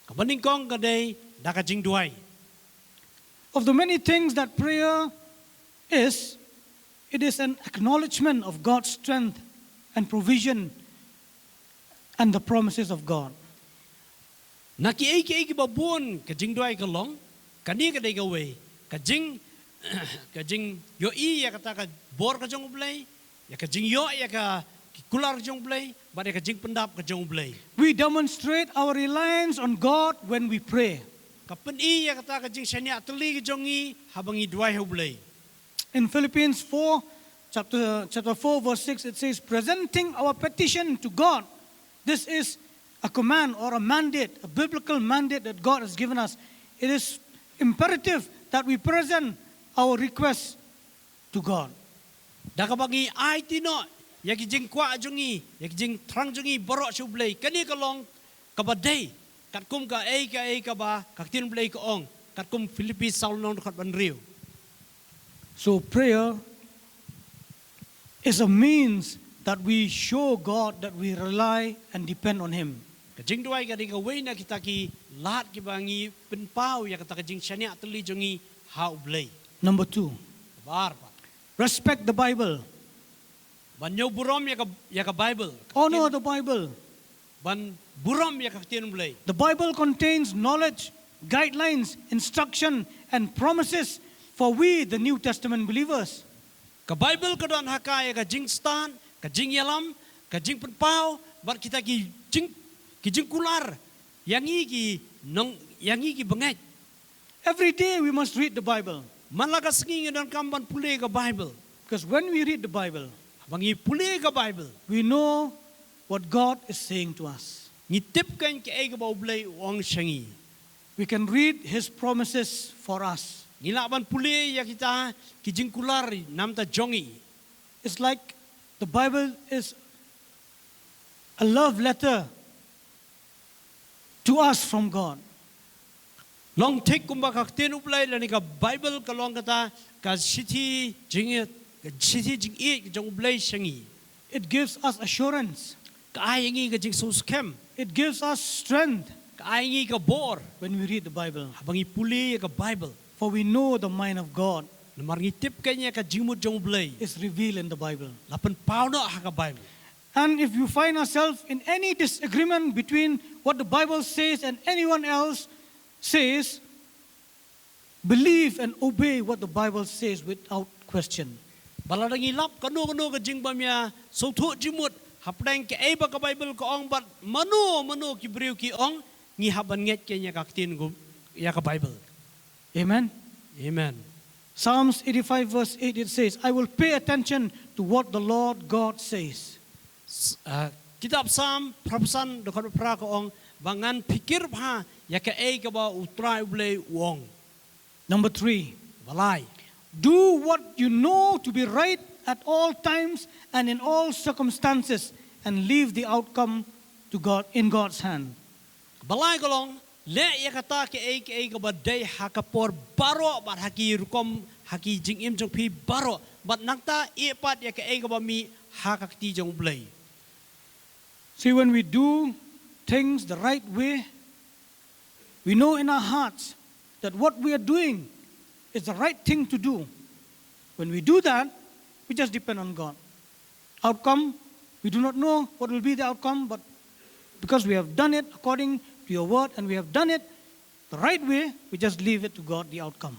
Kaba nyngkong ka dei da ka jingduwai. Of the many things that prayer is, it is an acknowledgement of God's strength and provision and the promises of God. Na kiei kiei kiba bun ka jingduwai ka long, kane ka dei kawei, ka jing, ka jingïohi ïa kata ka bor ka jong U Blei, ïa ka jingïoh ïa ka, ki kular jong U Blei, bad ïa ka jingpyndap ka jong U Blei. We demonstrate our reliance on God when we pray. Ka pyni ïa kata ka jingshaniah tylli ka jong ngi haba ngi duwai ha U Blei. In Philippians four, chapter, chapter four, verse six, it says, "Presenting our petition to God." This is a command or a mandate, a biblical mandate that God has given us. It is imperative that we present our requests to God. Da kaba ngi aiti noh ïa ki jingkwah jong ngi, ïa ki jingthrang jong ngi baroh sha U Blei. Kane ka long kaba dei, katkum kaei kaei kaba ka ktien U Blei ka ong, katkum Philippi saw lynnong dkhot ba hynriew. So prayer is a means that we show God that we rely and depend on Him. Ka jingduwai ka dei kawei na kita ki lad kiba ngi pynpaw ïa kata ka jingshaniah tylli jong ngi ha U Blei. Number two, Kaba ar pat, respect the Bible. Ban ñiew burom ïa ka, ïa ka Bible. Honor the Bible. Ban burom ïa ka ktien U Blei. The Bible contains knowledge, guidelines, instruction, and promises for we, the New Testament believers. Ka Bible ka don ha ka ïa ka jingstad, ka jingïalam, ka jingpynpaw, bad kita ki jing, ki jingkular ïa ngi ki nong, ïa ngi ki bangeit. Every day we must read the Bible. Man la ka sngi ngi donkam ban pule ka Bible. Because when we read the Bible, haba ngi pule ka Bible, we know what God is saying to us. Ngi tip kein kaei kaba U Blei u ong sha ngi. We can read His promises for us. Ngi lah ban pule ïa kita ki jingkular namar jong ngi. It's like the Bible is a love letter to us from God. Long thik kumba ka ktien U Blei lane ka Bible ka long kata ka shithi jingïa, ka shithi jingïeit ka jong U Blei sha ngi. It gives us assurance. Ka ai ïa ngi ka jingsngewskhem. It gives us strength. Ka ai ïa ngi ka bor. When we read the Bible. Haba ngi pule ïa ka Bible. For we know the mind of God. Namar ngi tip kane ïa ka jingmut jong U Blei. Is revealed in the Bible. La pynpaw noh ha ka Bible. And if you find yourself in any disagreement between what the Bible says and anyone else says, believe and obey what the Bible says without question. Ba lada ngi lap kano kano ka jingbym ïa sngewthuh jingmut hapdeng kaei ba ka Bible ka ong bad mano mano ki briew ki ong, ngi hap ban ngeit kane ïa ka ktien ïa ka Bible. Amen. Amen. Psalms eighty-five verse eight, it says, "I will pay attention to what the Lord God says." Kitab Psalm phra phew san dkhot phra ka ong ba ngan phikir bha ïa kaei kaba U Trai U Blei u ong. Number three. Ba lai. Do what you know to be right at all times and in all circumstances, and leave the outcome to God, in God's hand. Ba lai ka long, leh ïa kata kaei kaei kaba dei ha ka por baroh bad ha ki rukom ha ki jingim jong phi baroh, bad nangta ïeh pat ïa kaei kaba mih ha ka kti jong U Blei. See, when we do things the right way, we know in our hearts that what we are doing is the right thing to do. When we do that, we just depend on God. Outcome, we do not know what will be the outcome, but because we have done it according to your word and we have done it the right way, we just leave it to God, the outcome.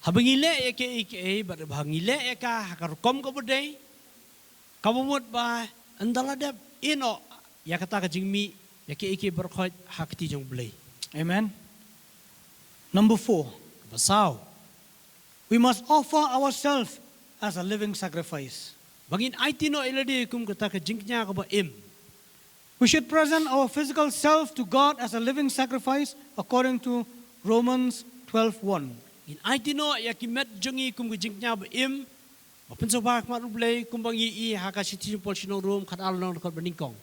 Haba ngi leh ïa kaei kaei bad haba ngi leh ïa ka ha ka rukom kaba dei, kaba mut ba ynda la dep, ïehnoh ïa kata ka jingmih ïa kaei kaei baroh khoit ha ka kti jong U Blei. Amen. Number four. Kaba saw. We must offer ourselves as a living sacrifice. Ba ngin aiti noh ïa lade kum kata ka jingkñia kaba im. We should present our physical self to God as a living sacrifice according to Romans twelve one. Ngin aiti noh ïa ki met jong ngi kum ka jingkñia ba im, ba pynsngewbha ha khmat U Blei, kumba ngi i ha ka shithi jong u Paul sha ki nong Rom khatar lynnong dkhot ba nyngkong.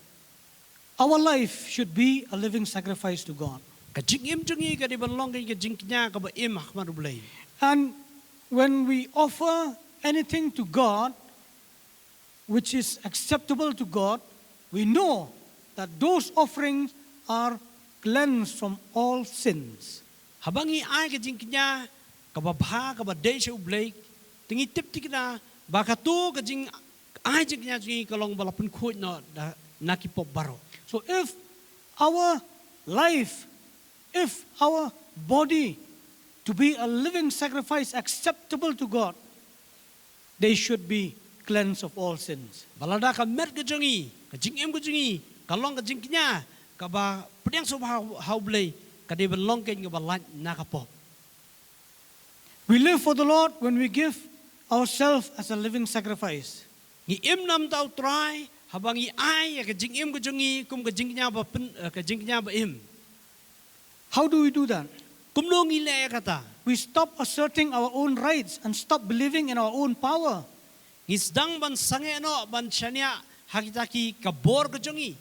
Our life should be a living sacrifice to God. Ka jingim jong ngi ka dei ban long ka jingkñia kaba im ha khmat U Blei. And when we offer anything to God, which is acceptable to God, we know that those offerings are cleansed from all sins. Haba ngi ai ka jingkñia kaba bha kaba dei sha U Blei, te ngi tip thikna ba kato ka jingai jingkñia jong ngi ka long ba la pynkhuid noh da na ki pop baroh. So if our life, if our body to be a living sacrifice acceptable to God, they should be cleansed of all sins. Ba lada ka met ka jong ngi, ka jingim ka jong ngi ka long ka jingkñia kaba pdiang sngewbha ha U Blei, ka dei ban long keiñ kaba lait na ka pop. We live for the Lord when we give ourselves as a living sacrifice. Ngi im namar U Trai haba ngi ai ïa ka jingim ka jong ngi kum ka jingkñia ba pyn, eh, ka jingkñia ba im. How do we do that? Kumno ngi leh ïa kata? We stop asserting our own rights and stop believing in our own power. Ngi sdang ban sangeh noh ban shaniah ha kita ki ka bor ka jong ngi,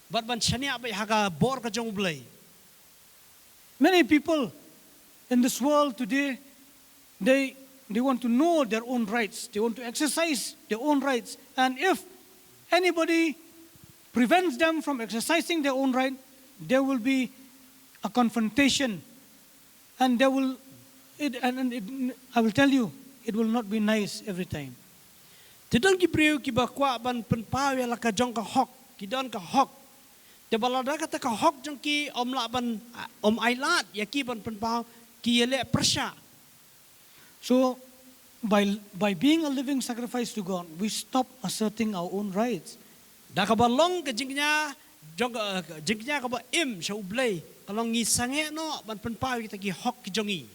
bad ban shaniah beit ha ka bor ka jong U Blei. Many people in this world today, they, they want to know their own rights. They want to exercise their own rights. And if anybody prevents them from exercising their own right, there will be a confrontation. And there will, it, and, and it, I will tell you, it will not be nice every time. Te don ki briew kiba kwah ban pynpaw ïa la ka jong ka hok, ki don ka hok. Te ba lada kata ka hok jong ki ym lah ban, ym ailad ïa ki ban pynpaw, ki ïaleh pyrshah. So by, by being a living sacrifice to God, we stop asserting our own rights. Da kaba long ka jingkñia jong, eh, jingkñia kaba im sha U Blei, ka long ngi sangeh noh ban pynpaw ïa kita ki hok ki jong ngi.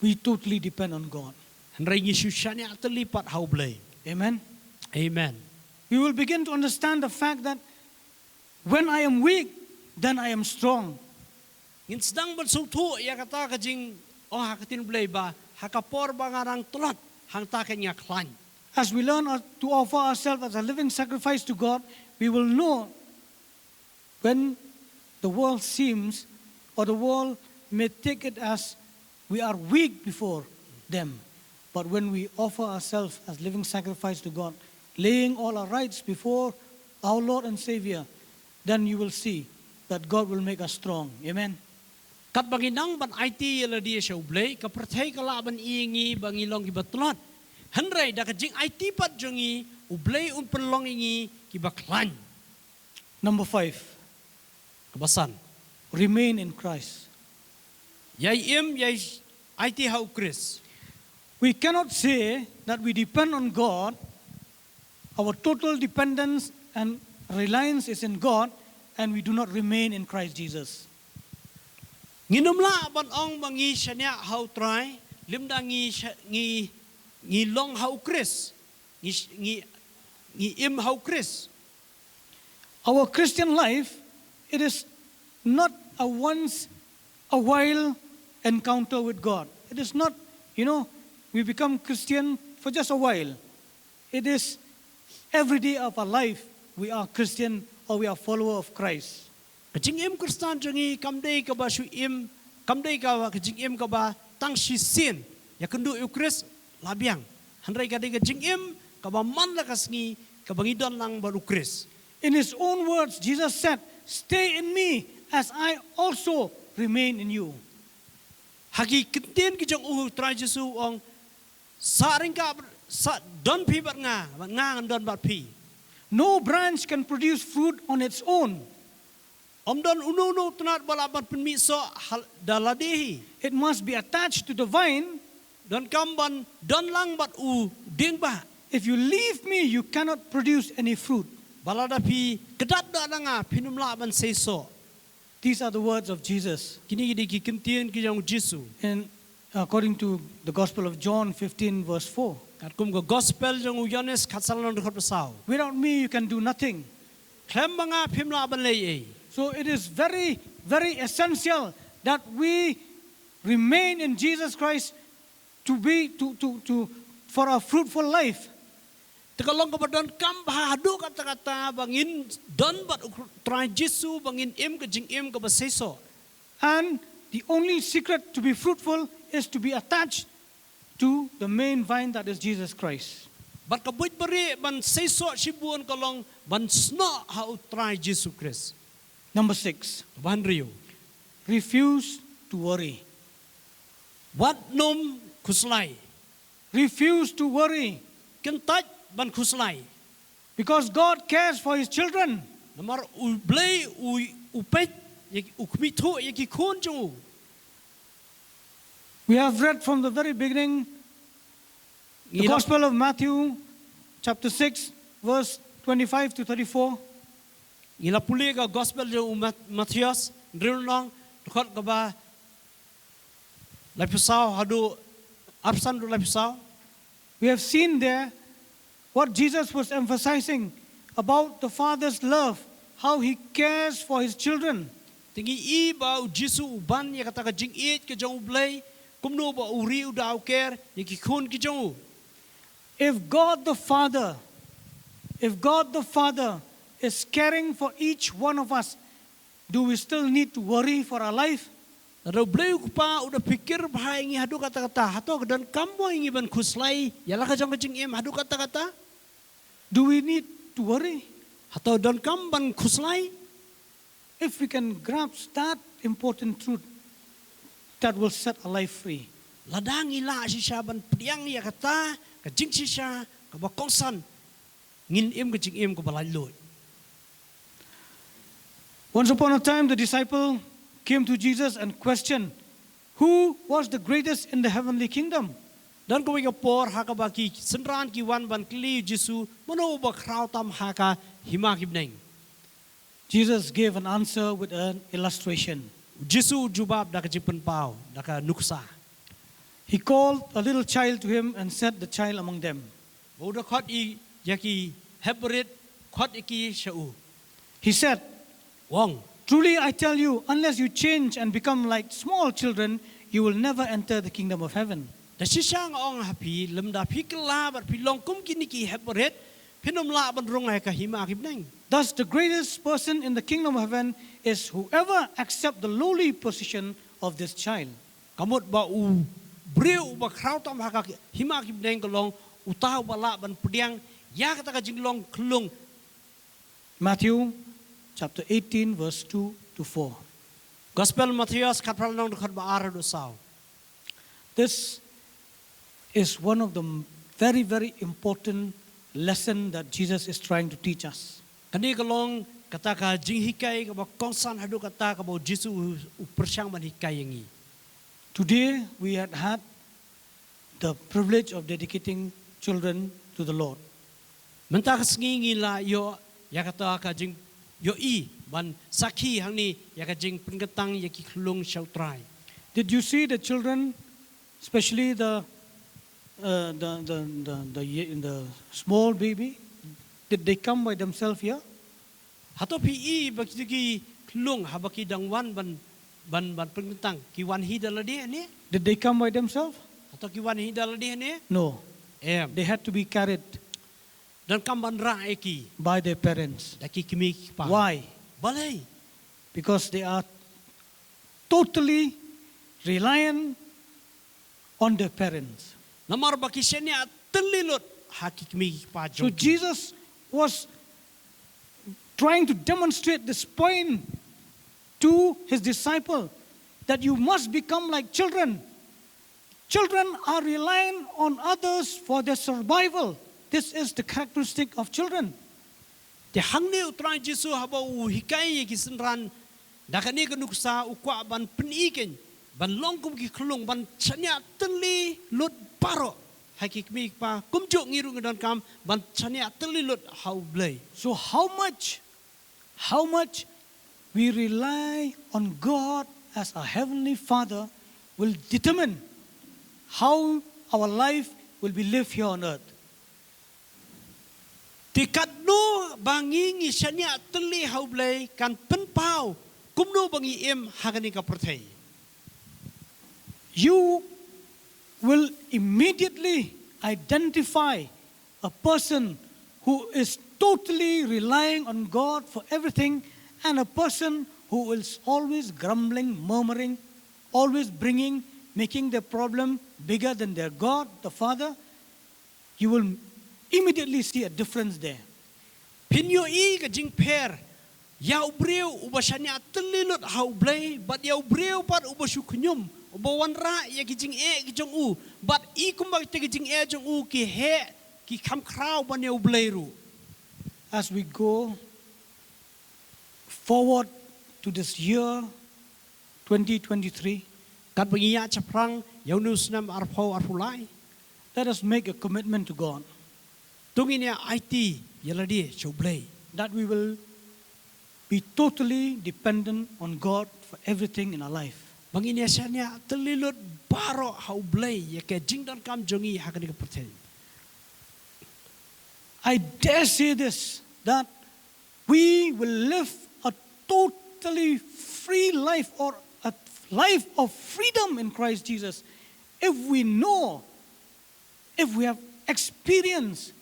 We totally depend on God. Hynrei ngi shu shaniah tylli pat ha U Blei. Amen. Amen. We will begin to understand the fact that when I am weak, then I am strong. Ngin sdang ban sngewthuh ïa kata ka jingong ha ka ktien Blei ba ha ka por ba nga dang tlot, hangta ka nga khlaiñ. As we learn to offer ourselves as a living sacrifice to God, we will know when the world seems, or the world may take it as we are weak before them. But when we offer ourselves as living sacrifice to God, laying all our rights before our Lord and Savior, then you will see that God will make us strong. Amen. Katba ngi nang ban aiti ïa lade sha U Blei, ka pyrthei ka lah ban ïohi ïa ngi ba ngi long kiba tlot. Hynrei da ka jingaiti pat jong ngi, U Blei un pynlong ïa ngi kiba khlaiñ. Number five, Kaba san, remain in Christ. ïai im, ïai aiti ha U Khrist. We cannot say that we depend on God, our total dependence and reliance is in God, and we do not remain in Christ Jesus. Ngim lah ban ong ba ngi shaniah ha U Trai, lymda ngi sha, ngi, ngi long ha U Khrist, ngi, ngi, ngi im ha U Khrist. Our Christian life, it is not a once a while encounter with God. It is not, you know, we become Christian for just a while. It is every day of our life we are Christian or we are follower of Christ. Ka jingim Khristan jong ngi kam dei kaba shu im, kam dei kaba ka jingim kaba tang shisien ïakynduh ïa U Khrist la biang. Hynrei ka dei ka jingim kaba man la ka sngi kaba ngi don lang bad U Khrist. In his own words, Jesus said, "Stay in me as I also remain in you." Ha ki ktien ki jong U Trai Jisu u ong, sa ryngkat, sa don phi bad nga, bad nga ngan don bad phi. No branch can produce fruit on its own. Ym don uno uno u tnat ba lah ban pynmih soh hal-, da lade hi. It must be attached to the vine. Donkam ban don lang bad u dieng ba. If you leave me, you cannot produce any fruit. Ba lada phi kdad noh na nga, phin ym lah ban sei soh. These are the words of Jesus. Kine ki dei ki ktien ki jong U Jisu. And according to the Gospel of John fifteen, verse four. Katkum ka Gospel jong u Ïoannis khatsan lynnong dkhot ba saw. Without me, you can do nothing. Khlem ma nga phim lah ban leh ei. So it is very, very essential that we remain in Jesus Christ to be, to, to, to, for a fruitful life. Te ka long kaba donkam bha haduh katta katta ba ngin don bad U Trai Jisu, ba ngin im ka jingim kaba sei soh. And the only secret to be fruitful is to be attached to the main vine, that is Jesus Christ. Bad ka buit bari ban sei soh shibun ka long ban snoh ha U Trai Jisu Khrist. Number six, Ba hynriew, refuse to worry. wat nym khuslai. Refuse to worry. Kyntait ban khuslai. Because God cares for his children. Namar U Blei u, u peit, ïa, u khmih thuh ïa ki khun jong u. We have read from the very beginning, the Ngi la, Gospel of Matthew, chapter six, verse twenty-five to thirty-four. Ngi la pule ka Gospel jong u Mat-, Mathaios, hynriew lynnong, dkhot kaba laiphew saw haduh arphew san haduh laiphew saw. We have seen there what Jesus was emphasizing about the Father's love, how he cares for his children. Te ngi i ba U Jisu u ban ïa kata ka jingïeit ka jong U Blei, kumno ba u ri u da u care ïa ki khun ki jong u. If God the Father, if God the Father is caring for each one of us, do we still need to worry for our life? Lada U Blei u Kpa u da phikir bha ïa ngi haduh katta katta, hato ka donkam mo ïa ngi ban khuslai ïa la ka jong ka jingim haduh katta katta? Do we need to worry? Hato donkam ban khuslai? If we can grasp that important truth, that will set our life free. Lada ngi lah shisha ban pdiang ïa kata ka jingshisha kaba kongsan, ngin im ka jingim kaba laitluid. Once upon a time, the disciple came to Jesus and questioned, "Who was the greatest in the heavenly kingdom?" Don kawei ka por ha kaba ki synran ki wan ban kylli ïa U Jisu, mano uba khraw tam ha ka hima ki bneng. Jesus gave an answer with an illustration. U Jisu u jubab da ka jingpynpaw, da ka nuksa. He called a little child to him and set the child among them. Ba u da khot ïa ki hep barit, khot ïa ki sha u. He said, U ong, "Truly I tell you, unless you change and become like small children, you will never enter the kingdom of heaven." da shisha nga ong ha phi, lymda phi kylla bad phi long kum kine ki hep barit, phin ym lah ban rung ha ka hima ki bneng. Thus, the greatest person in the kingdom of heaven is whoever accept the lowly position of this child. Ka mut ba u Briew uba khraw tam ha ka hima ki bneng ka long uta uba lah ban pdiang ïa kata ka jinglong khyllung. Matthew chapter eighteen, verse two to four. Gospel Matthias khatphra lynnong dkhot ba ar haduh saw. This is one of the very, very important lesson that Jesus is trying to teach us. Kane ka long kata ka jinghikai kaba kongsan haduh katta kaba u Jisu u pyrshang ban hikai ïa ngi. Today we had had the privilege of dedicating children to the Lord. Mynta ka sngi ngi la ïoh ïa kata ka jingïohi ban sakhi hangne ïa ka jingpynkyntang ïa ki khyllung sha U Trai. Did you see the children, especially the uh, the, the, the, the, ye- the small baby? Did they come by themselves here? Hato phi i ba ki ki khyllung haba ki dang wan ban ban ban pynkyntang ki wan hi da lade ne? Did they come by themselves? Hato ki wan hi da lade ne? No. Em. They had to be carried Donkam ban rah ïa ki by their parents. Da ki kmie ki kpa. Why? Balei? Because they are totally reliant on their parents. Namar ba ki shaniah tylli lut ha ki kmie ki kpa jong ki. So Jesus was trying to demonstrate this point to his disciple, that you must become like children. Children are relying on others for their survival. This is the characteristic of children. Te hangne U Trai Jisu haba u hikai ïa ki synran da kane ka nuksa u kwah ban pyni kein ban long kum ki khyllung ban shaniah tylli lut baroh ha ki kmie ki kpa kumjuh ngi ruh ngi donkam ban shaniah tylli lut ha U Blei. So how much, how much we rely on God as our Heavenly Father will determine how our life will be lived here on earth. Te katno ba ngi ngi shaniah tylli ha U Blei kan pynpaw kumno ba ngi im ha kane ka pyrthei. You will immediately identify a person who is totally relying on God for everything and a person who is always grumbling, murmuring, always bringing, making the problem bigger than their God, the Father. You will immediately see a difference there. Phin ïohi ka jingpher ïa u briew uba shaniah tylli lut ha U Blei bad ïa u briew pat uba shu khñium uba wanrah ïa ki jingeh ki jong u bad i kumba kita ki jingeh jong u ki heh ki kham khraw ban ïa U Blei ruh. As we go forward to this year twenty twenty-three, katba ngi ïa shaphrang ïa une u snem arphew arphew lai, let us make a commitment to God. To ngin ïa aiti ïa lade sha U Blei. That we will be totally dependent on God for everything in our life. Ba ngin ïa shaniah tylli lut baroh ha U Blei ïa ka jingdonkam jong ngi ha kane ka pyrthei. I dare say this, that we will live a totally free life or a life of freedom in Christ Jesus if we know, if we have experience,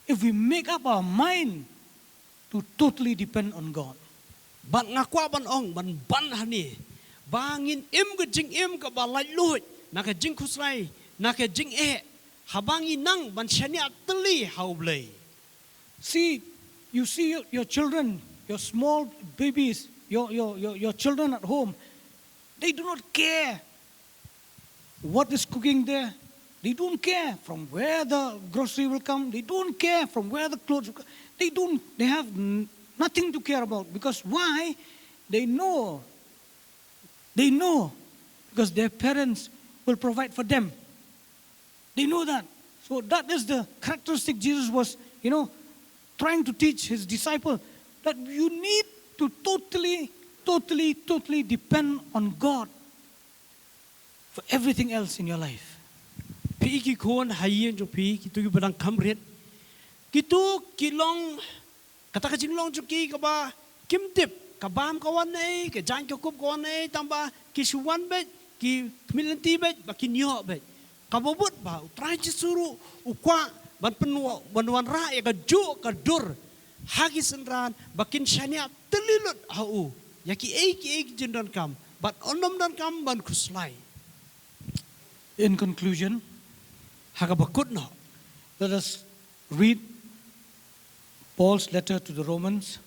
if we make up our mind to totally depend on God. Bad nga kwah ban ong ban ban hangne ba ngin im ka jingim kaba laitluid na ka jingkhuslai na ka jingeh haba ngi nang ban shaniah tylli ha U Blei. See, you see your, your children, your small babies, your, your, your, your children at home, they do not care what is cooking there. They don't care from where the grocery will come. They don't care from where the clothes will come. They don't, they have n- nothing to care about because why? They know, they know because their parents will provide for them. They know that. So that is the characteristic Jesus was, you know, trying to teach his disciple that you need to totally, totally, totally depend on God for everything else in your life. Phi ki khun ha ïing jong phi ki tu ki ba dang kham rit. Ki tu ki long kata ka jinglong jong ki kaba kim tip ka bam ka wan ei ka jaiñ ka kup ka wan ei tang ba ki shu wan beit ki khmih lynti beit ba kin ïoh beit. Kaba bud ba U Trai Jisu ruh u kwah ban pynwa ban wanrah ïa ka juh ka dur ha ki synran ba kin shaniah tylli lut ha u ïa ki ei ki ei ki jingdonkam bad ym donkam ban khuslai. In conclusion, ha kaba kut noh, let us read Paul's letter to the Romans,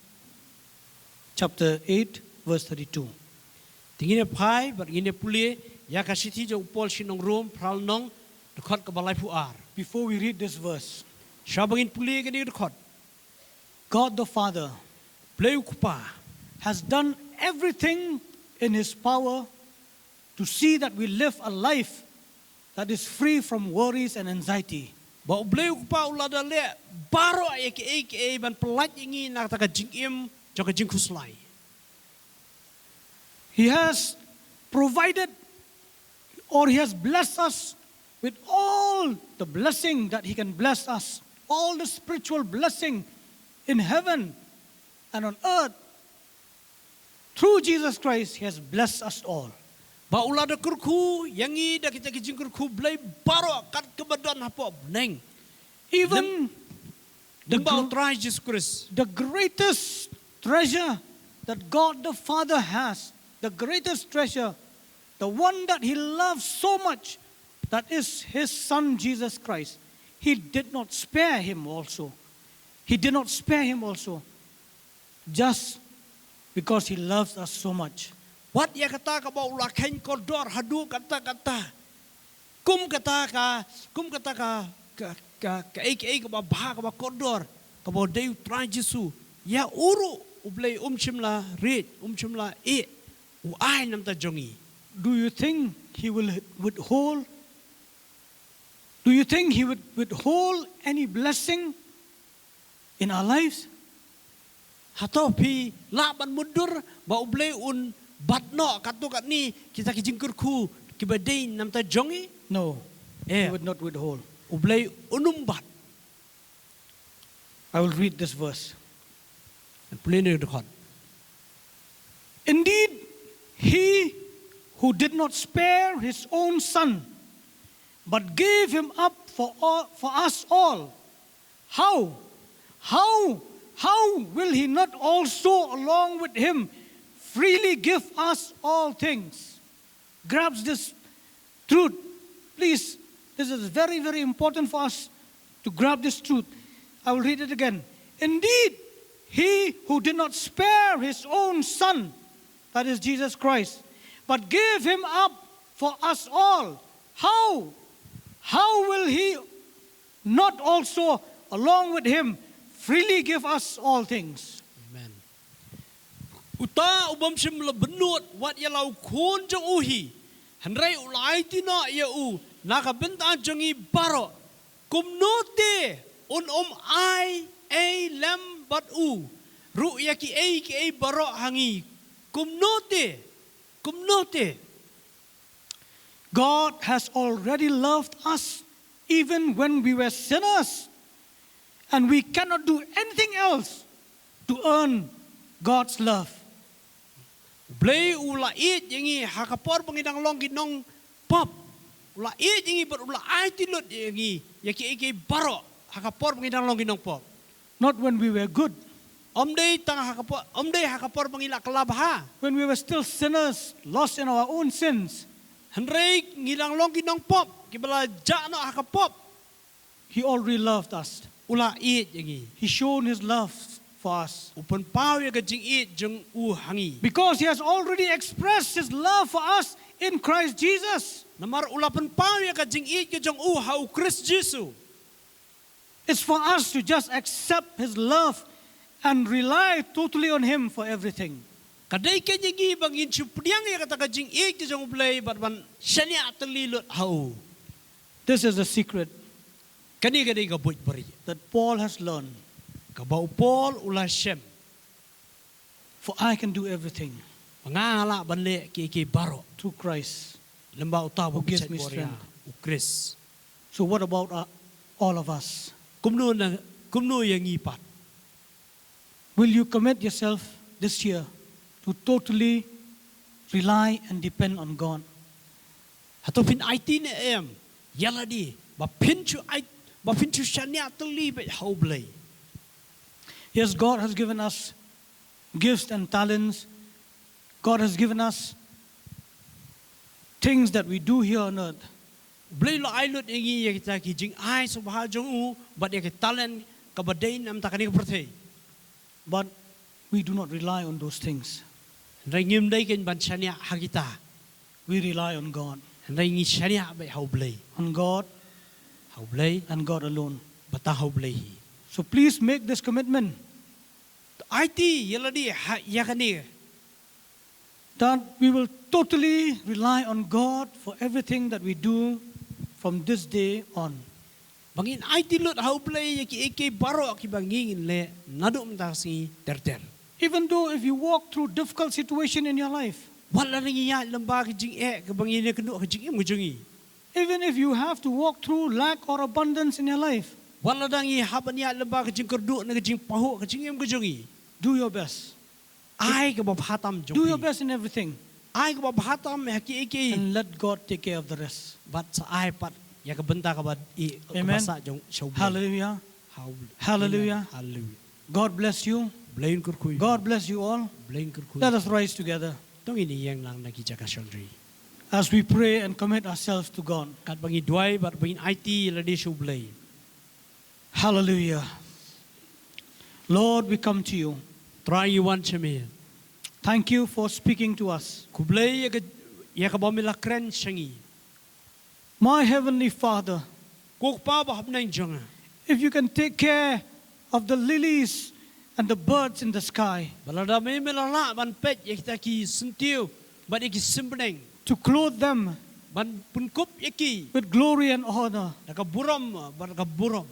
chapter eight, verse thirty-two. Te ngin ïa phai bad ngin ïa pule ïa ka shithi jong u Paul sha ki nong Rom, phra lynnong, dkhot kaba laiphew ar. Before we read this verse, shwa ba ngin pule kane ka dkhot, God the Father, Blei u Kpa, has done everything in his power to see that we live a life that is free from worries and anxiety. Ba u Blei u Kpa u la da leh baroh ïa kiei kiei ban pyllait ïa ngi na kata ka jingim jong ka jingkhuslai. He has provided, or he has blessed us with all the blessing that he can bless us, all the spiritual blessing in heaven and on earth. Through Jesus Christ, he has blessed us all. Ba u la da kyrkhu ïa ngi da kita ki jingkyrkhu Blei baroh kat kaba don hapoh bneng. Even the, ba u Trai Jisu Khrist, the greatest treasure that God the Father has, the greatest treasure, the one that he loves so much, that is his Son Jesus Christ. He did not spare him also. He did not spare him also. Just because he loves us so much. Wat ïa kata kaba u la kheiñ kordor haduh katta katta. Kum kata ka, kum kata ka, ka, ka, kaei kaei kaba bha kaba kordor, kaba u dei u Trai Jisu. Ïa u ruh u Blei um shym la riej, um shym la ïeh, u ai na bynta jong ngi. Do you think he will withhold? Do you think he would withhold any blessing in our lives? Hato phi lah ban mutdur ba u Blei un bat noh katto katne kita ki jingkyrkhu kiba dei na bynta jong ngi? No. Eh. He would not withhold. U Blei un ym bat. I will read this verse. Pule ïa kane ka dkhot. Indeed, he who did not spare his own son, but gave him up for all, for us all, how, how, how will he not also, along with him, freely give us all things? Grasp this truth. Please, this is very, very important for us to grasp this truth. I will read it again. Indeed, he who did not spare his own son, that is Jesus Christ, but gave him up for us all, how, how will he not also, along with him, freely give us all things? Amen. Uta u bym shym la bynnud wat ïa la u khun jong u hi, hynrei u la aiti noh ïa u na ka bynta jong ngi baroh. Kumno te un ym ai ei lem bad u ruh ïa kiei kiei baroh ha ngi? Kumno te, kumno te. God has already loved us even when we were sinners, and we cannot do anything else to earn God's love. U Blei u la ïeit ïa ngi ha ka por ba ngi dang long ki nongpop. U la ïeit ïa ngi bad u la aiti lut ïa ngi ïa kiei kiei baroh ha ka por ba ngi dang long ki nongpop. Not when we were good. Ym dei tang ha ka por, ym dei ha ka por ba ngi la kylla bha. When we were still sinners, lost in our own sins. Hynrei ngi dang long ki nongpop, kiba la jah noh ha ka pop. He already loved us. U la ïeit ïa ngi. He shown his love for us. U pynpaw ïa ka jingïeit jong u ha ngi. Because he has already expressed his love for us in Christ Jesus. Namar u la pynpaw ïa ka jingïeit ka jong u ha u Khrist Jisu. It's for us to just accept his love and rely totally on him for everything. Ka dei kein ïa ngi ba ngin shu pdiang ïa kata ka jingïeit ka jong u Blei bad ban shaniah tylli lut ha u. This is the secret. Kane ka dei ka buit bari that Paul has learned. Kaba u Paul u la shem. For I can do everything. Nga lah ban leh kiei kiei baroh. Through Christ. Lyngba uta uba, who gives me strength. U Khrist. So what about, uh, all of us? Kumno na, kumno ïa ngi pat? Will you commit yourself this year to totally rely and depend on God? Hato phin aiti ne em ïa lade ba phin shu ai, ba phin shu shaniah tylli beit ha u Blei? Yes, God has given us gifts and talents. God has given us things that we do here on earth. Blei la ai lut ïa ngi ïa kita ki jingai sngewbha jong u bad ïa ki talent kaba dei namar kane ka pyrthei. But we do not rely on those things. Hynrei ngim dei kein ban shaniah ha kita. We rely on God. Hynrei ngi shaniah beit ha u Blei. On God Ha u Blei. And God alone. Bad tang ha u Blei hi. So please make this commitment. Aiti ïa lade ha ïa kane. That we will totally rely on God for everything that we do from this day on. Ba ngin aiti lut ha u Blei ïa kiei kiei baroh kiba ngi ngin leh naduh mynta ka sngi ter ter. Even though if you walk through difficult situation in your life, Wat lada ngi ïaid lyngba ka jingeh kaba ngi ïakynduh ha ka jingim ka jong ngi. Even if you have to walk through lack or abundance in your life, Wat lada ngi hap ban ïaid lyngba ka jingkyrduh ne ka jingpahuh ha ka jingim ka jong ngi. Do your best. Ai kaba bha tam jong Do phi. Your best in everything. Ai kaba bha tam ha kiei kiei. And let God take care of the rest. Bad sa ai pat ïa ka bynta kaba i kaba Amen. Sah jong sha u Blei. Hallelujah. Hau-, Hallelujah. Amen. Hallelujah. God bless you. Blei un kyrkhu ïa phi. God bless you all. Blei un kyrkhu. Let us rise together. To ngin ïeng lang na ki jaka shongri. As we pray and commit ourselves to God. Katba ngi duwai bad ba ngin aiti ïa lade sha u Blei. Hallelujah. Lord, we come to you. Trai ngi wan sha me. Thank you for speaking to us. Khublei ïa ka, ïa kaba me la kren sha ngi. My heavenly Father, Ko Kpa ba ha bneng jong nga. If you can take care of the lilies and the birds in the sky, Ba lada me me la lah ban peit ïa kita ki syntiew bad ïa ki symbneng. To clothe them Ban pynkup ïa ki. With glory and honor, Da ka burom, bad ka burom.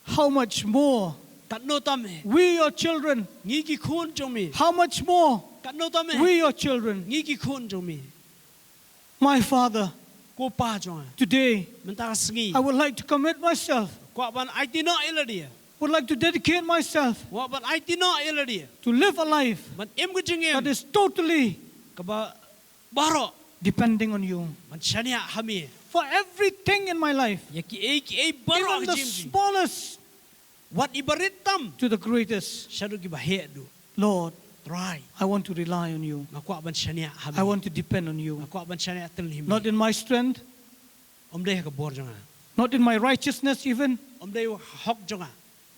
How much more Katno tam eh. We your children. Ngi ki khun jong me. How much more Katno tam eh. We your children. Ngi ki khun jong me. My Father, Ko Pa jong nga. Today, Mynta ka sngi. I would like to commit myself. Kwah ban aiti noh ïa lade. Would like to dedicate myself. Kwah ban aiti noh ïa lade. To live a life. Ban im ka jingim. That is totally. Kaba baroh. Depending on you. Ban shaniah ha me. For everything in my life. Ïa kiei kiei baroh. Even the smallest. Wat i barit tam. To the greatest. Shaduh kiba heh duh. Lord, Trai. I want to rely on you. Nga kwah ban shaniah ha me. I want to depend on you. Nga kwah ban shaniah tylli ha me. Not in my strength. Ym dei ha ka bor jong nga. Not in my righteousness even. Ym dei ha ka hok jong nga.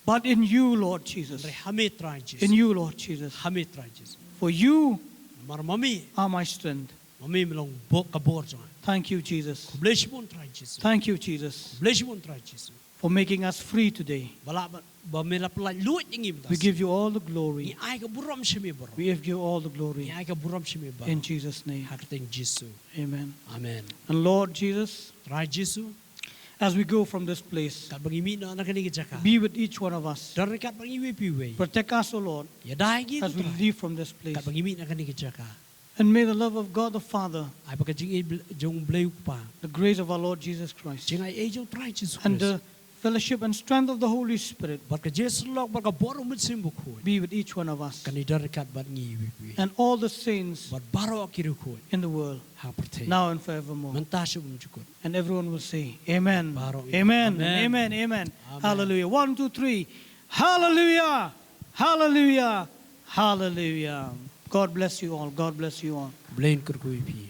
But in you, Lord Jesus. Hynrei ha me Trai Jisu. In you, Lord Jesus. Ha me Trai Jisu. For you Namar ma me. Are my strength. Ma me me long bo-, ka bor jong nga. Thank you, Jesus. Khublei shibun Trai Jisu. Thank you, Jesus. Khublei shibun Trai Jisu. For making us free today. Ba la ba, ba me la pyllait luid ïa ngi mynta. We give you all the glory. Ngi ai ka burom sha me baroh. We give you all the glory. Ngi ai ka burom sha me baroh. In Jesus' name. Ha ka kyrteng Jisu. Amen. Amen. And Lord Jesus, Trai Jisu. As we go from this place, katba ngi mih na kane ka jaka. Be with each one of us. Don ryngkat bad ngi iwei pa iwei. Protect us, O Lord. Ïada ïa ngi. As we leave from this place. Katba ngi mih na kane ka jaka. And may the love of God the Father, ai ba ka jingïeit jong Blei u Kpa, the grace of our Lord Jesus Christ, jingaiei jong Trai Jisu Khrist, and the fellowship and strength of the Holy Spirit, bad ka jingïaseng bad ka bor u Mynsiem Bakhuid, be with each one of us, kan ïadon ryngkat bad ngi iwei pa iwei, and all the saints, bad baroh ki riewkhuid, in the world, ha ka pyrthei, now and forevermore, mynta sha u bymjukut. And everyone will say, Amen. Amen. Amen. Amen. Hallelujah. One, two, three. Hallelujah. Hallelujah. Hallelujah. God bless you all. God bless you all. Blei un kyrkhu ïa phi.